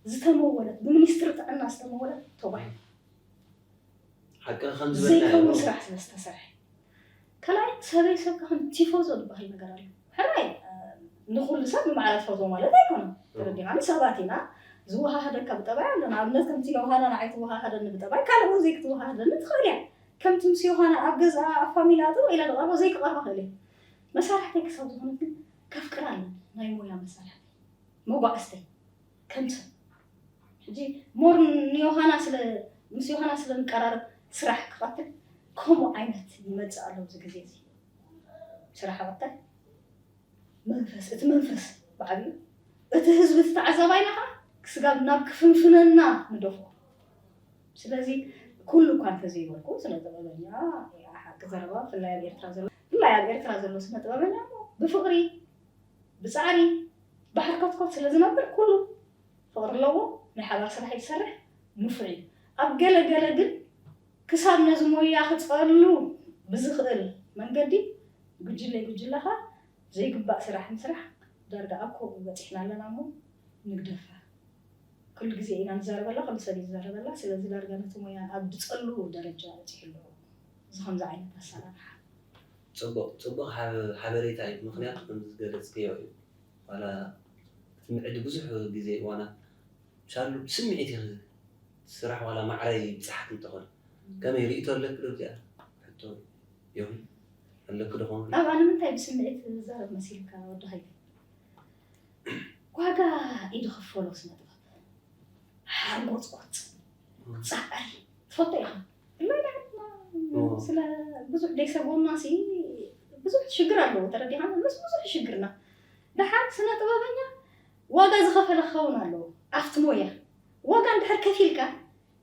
ዝተመወለት፣ ብሚኒስትሪ ጥዕና ዝተመወለት ተጓሒፋ። ሓቂ ከም ዝበልናዮ ዘይከውን ስራሕ ስለ ዝተሰርሐ። ካልኣይ፣ ሰበይ ሰብ ከም ቲፎዞ ዝበሃል ነገር ኣሎ። ሕራይ፣ እ፣ ንኹሉ ሰብ ንባዕላ ትፈትዎ ማለት ኣይኮነን። እም። ተረዲኻኒ? ሰባት ኢና። ዝወሃሃደካ ብጠባይ ኣሎ። ንኣብነት፣ ከምቲ ዮሃና ንዓይ ትወሃሃደኒ ብጠባይ፣ ካልእ እውን ዘይክትወሃሃደኒ ትኽእል እያ። ከምቲ ምስ ዮሃና ኣብ ገዝኣ፣ ኣብ ፋሚላ ጥው ኢለ ዝቐርቦ ዘይክቐርባ ክእል እየ። መሳርሕተይ ክሳብ ዝኾነት ግን ከፍቅራ ኣለኒ። ናይ ሞያ መሳርሕተይ፣ መጓዕዝተይ፣ ከም ሰብ። ሕጂ ሞር ንዮሃና ስለ፣ ምስ ዮሃና ስለ ንቀራረብ ስራሕ ክቐትል፣ ከምኡ ዓይነት ይመጽእ ኣሎ ኣብዚ ግዜ እዚ። ስራሕ ኣበታይ መንፈስ፣ እቲ መንፈስ ብዓብዩ፣ እቲ ህዝቢ፣ እቲ ተዓዛባይና ከዓ ክስጋብ ናብ ክፍንፍነና ንደፍኦ። ስለዚ ኩሉ እኳ እንተዘይበልኩ፣ ስነ ጥበበኛ፣ ሓቂ ዘረባ፣ ብፍላይ ኣብ ኤርትራ ዘሎ፣ ብፍላይ ኣብ ኤርትራ ዘሎ ስነ ጥበበኛ እሞ ብፍቕሪ፣ ብጻዕሪ፣ ብሓርኮትኮት ስለ ዝነብር ኩሉ ፍቕሪ ኣለዎ፣ ናይ ሓባር ስራሕ እዩ ዝሰርሕ፣ ንፉዕ እዩ። ኣብ ገለ ገለ ግን ክሳብ ነዚ ሞያ ክጸሉ ብዝኽእል መንገዲ፣ ጉጅለ ጉጅለኻ ዘይግባእ ስራሕ ምስራሕ ዳርጋ ኣብ ከምኡ በጺሕና ኣለና እሞ ንግደፋ። ኩሉ ግዜ ኢና ንዛረበላ፣ ኩሉ ሰብ እዩ ዝዛረበላ። ስለዚ ዳርጋ ነቲ ሞያ ኣብ ዝጸሉ ደረጃ በጺሑ ኣሎ። እዚ ከምዚ ዓይነት ኣሰራርሓ። ጽቡቕ፣ ጽቡቕ ሓበ-፣ ሓበሬታ እዩ። ምኽንያቱ ከም ዝገለጽክዮ እዩ። ዋላ እቲ ምዕዲ ብዙሕ ግዜ ዋላ ሻሉ ብስምዒት እዩ ስራሕ ዋላ ማዕረ ይብጽሓክ እንተኾነ። ከመይ ርእይቶ ኣለክ ዶ እዚኣ? ሕቶ ይኹን ኣለክ ዶ ኾን? ናብኣ ንምንታይ ብስምዒት ዝዛረብ መሲልካ ወዲ ሃይለ? ዋጋ እዩ ዝኽፈሎ ስነ ጥበብ። ሓርጎጽጎጽ፣ ጻዕሪ ትፈቶ ኢኻ። እላይ ንዓና እዎ። ስለ ብዙሕ ደይሰጎምና ሲ ብዙሕ ሽግር ኣለዎ፣ ተረዲኻ? ምስ ብዙሕ ሽግርና። ደሓር ስነ ጥበበኛ ዋጋ ዝኸፈለ ክኸውን ኣለዎ። ኣብቲ ሞያ ዋጋ እንድሕር ከፊልካ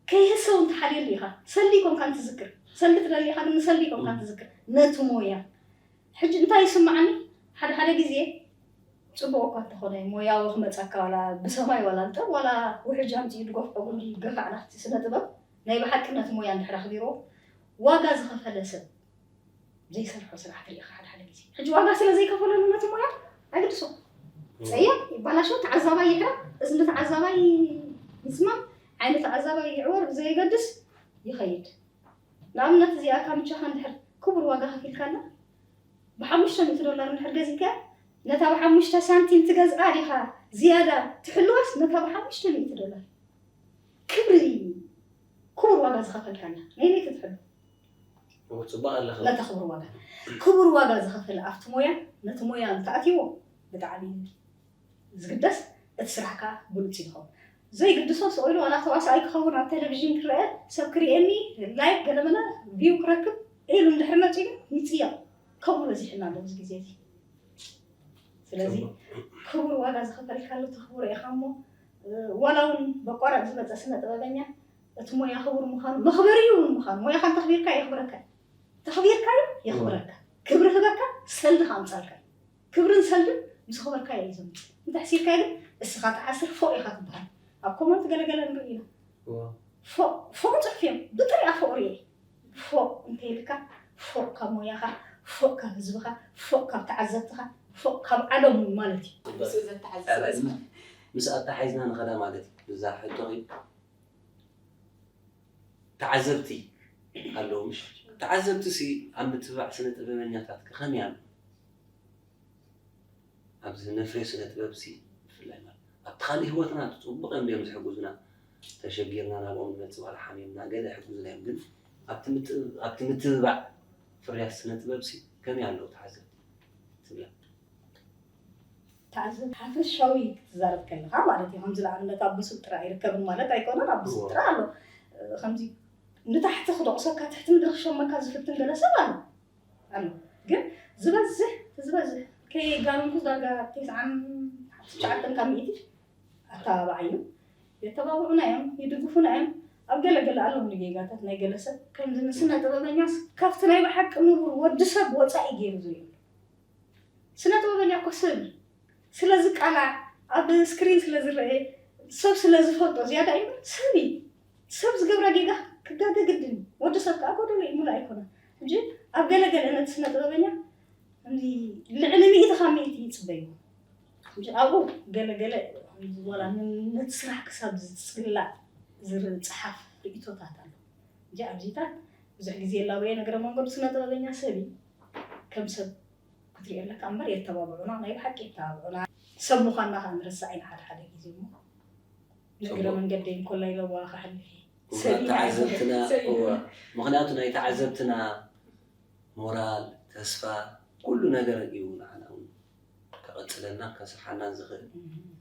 ከይህሰው እንተሓልየሉ ኢኻ። ሰልዲ ይኮንካ እንትዝክር። ሰልዲ ትደሊ ኢኻ፣ ግን ንሰልዲ ይኮንካ እንትዝክር። ነቲ ሞያ። ሕጂ እንታይ ይስምዓኒ? ሓደ ሓደ ግዜ ጽቡቕ እኳ እንተኾነ ሞያዊ ክመጻካ ዋላ ብሰማይ ዋላ እንጠብ ዋላ ውሕጅ ኣምጺኡ ድጎፍዖ ጉንዲ ይገፋዕ ናብቲ ስነ ጥበብ ናይ ብሓቂ ነቲ ሞያ እንድሕር ኣኽቢርዎ ዋጋ ዝኸፈለ ሰብ ዘይሰርሖ ስራሕ ትርኢ ኢኻ ሓደ ሓደ ግዜ። ሕጂ ዋጋ ስለ ዘይከፈለሉ ነቲ ሞያ ኣይግድሶ። ጸየቕ ይባላሾ፣ ተዓዛባይ ይሕረቕ፣ እዝኒ ተዓዛባይ ይስማም፣ ዓይኒ ተዓዛባይ ይዕወር ብዘየገድስ ይኸይድ። ንኣብነት እዚኣ ካምቻኻ እንድሕር ክቡር ዋጋ ከፊልካላ ብሓሙሽተ ሚእቲ ዶላር እንድሕር ገዚእካ ነታ ብሓሙሽተ ሳንቲም ትገዝኣ ዲኻ ዝያዳ ትሕልዋስ ነታ ብሓሙሽተ ሚእቲ ዶላር? ክብሪ ክቡር ዋጋ ዝኸፈልካላ ነይነይ ክትሕሉ እዎ፣ ጽቡቕ ኣለኻ። ነታ ክቡር ዋጋ ክቡር ዋጋ ዝኸፈለ ኣብቲ ሞያ ነቲ ሞያ እንተኣትይዎ ብጣዕሚ እዩ ዝግደስ፣ እቲ ስራሕ ከዓ ብሉፅ ይኸውን። ዘይግድሶ ስቕ ኢሉ ዋላ ተዋሳኣይ ክኸውን ኣብ ቴሌቪዥን ክረአ ሰብ ክርእየኒ ላይክ ገለመለ ቪው ክረክብ ኢሉ እንድሕር መፂኡ ይፅየቕ። ከምኡ በዚሕና ኣሎ ኣብዚ ግዜ እዚ። ስለዚ ክቡር ዋጋ ዝኸፈልካሉ ተኽብሮ ኢኻ እሞ ዋላ እውን በቋራጭ ዝመፀ ስነ ጥበበኛ እቲ ሞያ ክቡር ምዃኑ መኽበሪኡ እውን ምዃኑ ሞያኻ እንተኽቢርካ የኽብረካ እዩ። ተኽቢርካዮ የኽብረካ፣ ክብሪ ህበካ፣ ሰልዲ ከኣምፃልካ እዩ። ክብርን ሰልድን ምስ ኣኽበርካዮ እዩ ዘምፅእ። እንተሕሲርካዮ ግን እስኻ ትዓስር ፎእ ኢኻ ትበሃል። ኣብ ኮመንት ገለገለ ንርኢ ኢና። ፎእ ፎእ ፅሑፍ እዮም ብጥሪኣ ፎእ ርእየ ፎእ እንተይልካ ፎእ ካብ ሞያኻ ፎእ ካብ ህዝብኻ ፎእ ካብ ተዓዘብትኻ ፎእ ካብ ዓለም እውን ማለት እዩ። ምስኡ ዘተሓዝሰ ምስ ኣተሓሒዝና ንኸዳ ማለት እዩ። እዛ ሕቶ ተዓዘብቲ ኣለዉ ምሽ ተዓዘብቲ ሲ ኣብ ምትብባዕ ስነ ጥበበኛታት ከ ከመይ ኣሎ? ኣብዚ ነፍርዮ ስነ ጥበብ ሲ ብፍላይ ማለት ኣብቲ ካልእ ህይወትና ጽቡቕ እዮም ድዮም ዝሕግዙና? ተሸጊርና ናብኦም ንመጽእ ዋላ ሓሚምና ገለ ይሕግዙና እዮም ግን ኣብቲ ምት- ኣብቲ ምትብባዕ ፍርያት ስነ ጥበብ ሲ ከመይ ኣለዉ ተዓዘብቲ ትብላ? ተዓዘብ ሓፈሻዊ ክትዛረብ ከለኻ ማለት እዩ ከምዚ ንኣብነት ኣብ ብሱል ጥራይ ኣይርከብን ማለት ኣይኮነን ኣብ ብሱል ጥራይ ኣሎ ከምዚ ንታሕቲ ክደቑሰካ ትሕቲ ምድሪ ክሸመካ ዝፍትን ገለ ሰብ ኣሎ ኣሎ ግን ዝበዝሕ ዝበዝሕ ከየጋነንኩ ዳርጋ ተስዓን ትሽዓተን ካብ ሚእቲ ኣተባባዕ እዩ የተባብዑና እዮም ይድግፉና እዮም ኣብ ገለ ገለ ኣለዉ ንጌጋታት ናይ ገለ ሰብ ከምዚ ንስነ ጥበበኛስ ካብቲ ናይ ብሓቂ ንቡር ወዲ ሰብ ወፃኢ ገይሩ ዝሪኦ ስነ ጥበበኛ እኮ ሰብ እዩ። ስለ ዝቃላዕ፣ ኣብ ስክሪን ስለ ዝረአ፣ ሰብ ስለ ዝፈልጦ ዝያዳ እዩ እምበር ሰብ እዩ። ሰብ ዝገብራ ጌጋ ክጋገ ግድን እዩ። ወዲ ሰብ ከኣ ጎደሎ እዩ፣ ሙሉእ ኣይኮነን። ሕጂ ኣብ ገለ ገለ ነቲ ስነ ጥበበኛ ከምዚ ልዕሊ ሚእቲ ካብ ሚእቲ ይጽበይዎ። ሕጂ ኣብኡ ገለ ገለ ከምዚ ዋላ ን- ነቲ ስራሕ ክሳብ ዝጽላእ ዝር- ዝጸሓፍ ርእይቶታት ኣሎ። ሕጂ ኣብዚታት ብዙሕ ግዜ የላበየ ነገረ መንገዱ ስነ ጥበበኛ ሰብ እዩ። ከም ሰብ ክትሪኦ ኣለካ እምበር የተባብዑና ናይ ብሓቂ የተባብዑና ሰብ ምዃንና ከዓ ንርሳዕ ኢና ሓደ ሓደ ግዜ እሞ ንእግረ መንገደይ እንኮላይ ለዋ ክሓልፍ እየ ሰብ ኢና ተዓዘብትና እወ ምኽንያቱ ናይ ተዓዘብትና ሞራል ተስፋ ኩሉ ነገር እዩ ንዓና እውን ከቐፅለና ከስርሓናን ዝኽእል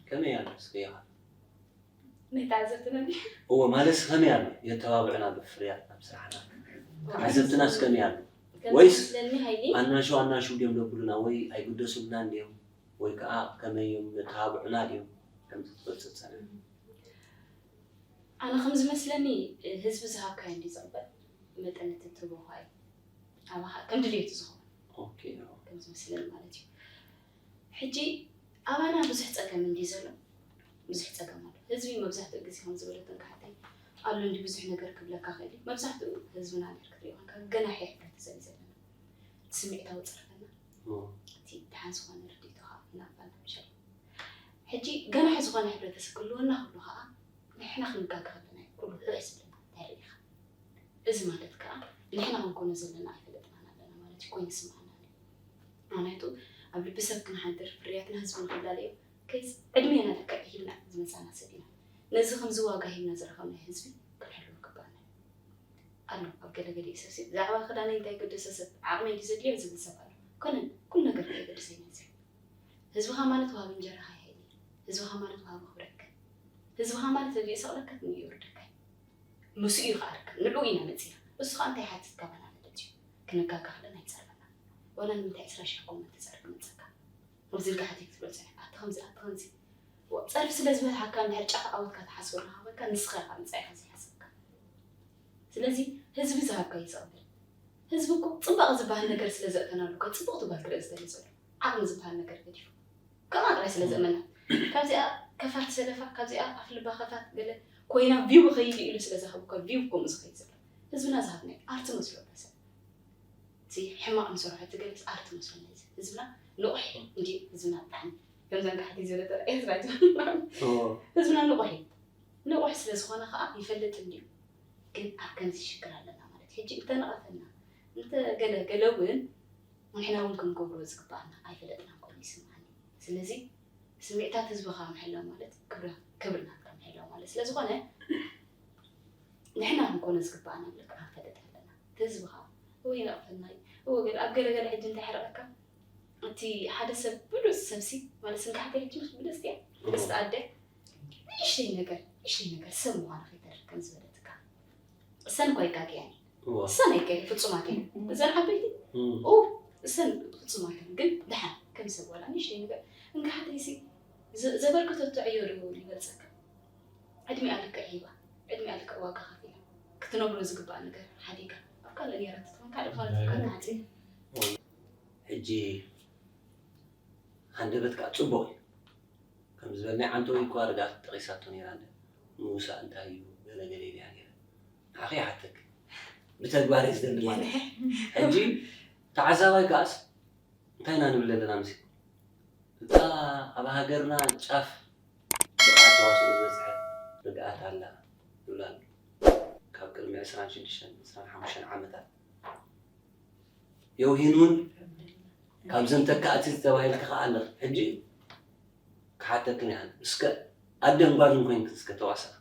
ከመይ ኣሎ እስከ ኢኻ ናይ ተዓዘብትና እንዲ እወ ማለትስ ከመይ ኣሎ የተባብዑና ብፍርያት ናብ ስራሕና ዓዘብትናስ ከመይ ኣሎ? ወይስ ኣናሹ ኣናሹ ድዮም ዘብሉና ወይ ኣይግደሱልናን ድዮም ወይ ከዓ ከመይ እዮም ዘተባብዑና ድዮም ከምዚ ትፈልጦ ትፀንሐ? ኣነ ከም ዝመስለኒ ህዝቢ ዝሃብካዮ እንዲ ዝቕበል መጠን እቲ ትህቦ እዩ ኣባኻ ከም ድልየቱ ዝኸውን ከም ዝመስለኒ ማለት እዩ። ሕጂ ኣባና ብዙሕ ፀገም እንዲ ዘሎ ብዙሕ ፀገም ኣሎ። ህዝቢ መብዛሕትኡ ግዜ ከም ዝበለትን ካሓተይ ኣሎ እንዲ ብዙሕ ነገር ክብለካ ክእል እዩ። መብዛሕትኡ ህዝብና ኔር ክትሪኦ ከንካ ገናሒ ሕብረተሰብ እዩ ዘለና። እቲ ስምዒታዊ ፀርፍና እቲ ደሓን ዝኾነ ርድኢቶ ከዓ እናቕበልና ምሻል ሕጂ ገናሒ ዝኾነ ሕብረተሰብ ክህልወና ክብሉ ከዓ ንሕና ክንጋገ ከለና እዩ ኩሉ ሕዕ ዝብለና እንታይ ርኢኻ። እዚ ማለት ከዓ ንሕና ክንኮኖ ዘለና ኣይፈለጥናን ኣለና ማለት እዩ ኮይኑ ይስምዓና ኣሎ። ምክንያቱ ኣብ ልቢ ሰብ ክንሓድር ፍርያትና ህዝቢ ንክላለዩ ከይስ ዕድሜና ልክዕ ሂብና ዝመፃና ሰብ ኢና። ነዚ ከምዚ ዋጋ ሂብና ዝረኸብና ህዝቢ ክንሕልዎ ይግባና እዩ። ኣሎ ኣብ ገለገለ እዩ ሰብ ብዛዕባ ክዳነይ እንታይ ገደሰ ሰብ ዓቕመይ ድዩ ዘድልዮ ዝብል ሰብ ኣሎ። ኮነ ኩሉ ነገር ከየገደሰ ይመፅእ። ህዝብኻ ማለት ወሃቢ እንጀራኻ ይሓይል እዩ። ህዝብኻ ማለት ወሃቢ ክብረትካ ህዝብኻ ማለት እግሪ ሰቕለካ ትንዮ ይወርደካ እዩ። ምስኡ እዩ ከዓርክ ንዕኡ ኢና መፂና እሱ ከዓ እንታይ ሓትት ካባና ማለት እዩ። ክንጋጋ ከለና ይፀርፈና። ዋላ ንምንታይ ዕስራ ሺሕ ኮመንት ተፀርፍ መፀካ ኣብዚ ንካሓቲ ክትብሎ ፀኒሕ ኣቲ ከምዚ ኣቲ ከምዚ ፀርፊ ስለ ዝበልሓካ እንድሕር ጫፍ ኣወትካ ተሓስቦ ረኻበካ ንስኻ ኢኻ ምፃኢኻ ዘይሓሰብካ። ስለዚ ህዝቢ ዝሃብካ እዩ ዝቕበል። ህዝቢ እኮ ፅባቐ ዝበሃል ነገር ስለ ዘእተናሉ እኮ ፅቡቕ ትበሃል ክርኢ ዝደሊ ዘሎ ዓቕሚ ዝበሃል ነገር ገዲፉ ከምኣ ጥራይ ስለ ዘእመና ካብዚኣ ከፋት ሰለፋ ካብዚኣ ኣፍልባ ከፋት ገለ ኮይና ቪው ከይድ ኢሉ ስለ ዝሃብካ ቪው ከምኡ ዝኸይድ ዘሎ ህዝብና ዝሃብና እዩ ኣርቲ መስሎ ሰብ እቲ ሕማቕ ንሰርሖ እቲ ገለስ ኣርቲ መስሎ ህዝብና ንቑሕ እንዲ ህዝብና ብጣዕሚ ከምዘን ካሕቲ ዝበለ ኤርትራ ህዝብና ንቑሕ እዩ ንቑሕ ስለ ዝኾነ ከዓ ይፈልጥ እንዲዩ ግን ኣብ ከምዚ ሽግር ኣለና ማለት ሕጂ እንተነቐፈና እንተገለ ገለ እውን ንሕና እውን ክንገብሮ ዝግባኣና ኣይፈለጥና ኮይኑ ይስምዓኒ ስለዚ ስምዒታት ህዝብኻ ምሕላው ማለት ክብርና ምሕላው ማለት ስለዝኾነ ንሕና ክንኮነ ዝግባኣና ብልክዕ ክንፈልጥ ኣለና እቲ ህዝብኻ ወይ ይነቕፈና እዩ እወ ገለ ኣብ ገለገለ ሕጂ እንታይ ሕረቐካ እቲ ሓደ ሰብ ብሉፅ ሰብሲ ማለት ስንካሕቲ ሕጂ ምስ ብልፅቲ እያ ብልፅቲ ኣደ ንእሽተይ ነገር ንእሽተይ ነገር ሰብ ምዃኑ ከይተርፍ ከም ዝበለትካ እሰን እኳ ይጋግያን እሰን ኣይከ ፍፁማት እየ እዘን ዓበይቲ እሰን ፍፁማት እየ ግን ድሓን ከም ሰብ ዋላ ንእሽተይ ነገር እንካሕተይሲ ዘበርከተቶ ዕዮ ዶ ይበልፀካ ዕድሚኣ ልክዕ ሂባ ዕድሚኣ ልክዕ ዋጋ ከፊላ ክትነብሮ ዝግባእ ነገር ሓዲጋ ኣብ ካልእ ነይራ ትትኾን ካልእ ዝኾነ ትካል ዓፂ ሕጂ ሃንደበት ከዓ ፅቡቕ እዩ ከም ዝበልናይ ዓንተወይ እኳ ርጋት ጠቒሳቶ ነይራ ኣለ ምውሳእ እንታይ እዩ ገለገለ ኢልያ ነይረ ንዓኺ ይሓተክ ብተግባር እዩ ዝደሊ ማለት ሕጂ ተዓዛባይ ከዓስ እንታይ ኢና ንብል ዘለና ምስ እታ ኣብ ሃገርና ጫፍ ብቕዓት ተዋስኦ ዝበፅሐ ርግኣት ኣላ ይብላ ካብ ቅድሚ ዕስራን ሽዱሽተን ዕስራን ሓሙሽተን ዓመታት የውሂን እውን ካብዘን ተካእቲ ዝተባሂልኪ ከዓ ኣለኺ ሕጂ ክሓተክን እያ እስከ ኣደን ጓልን ኮይንክን እስከ ተዋሳእ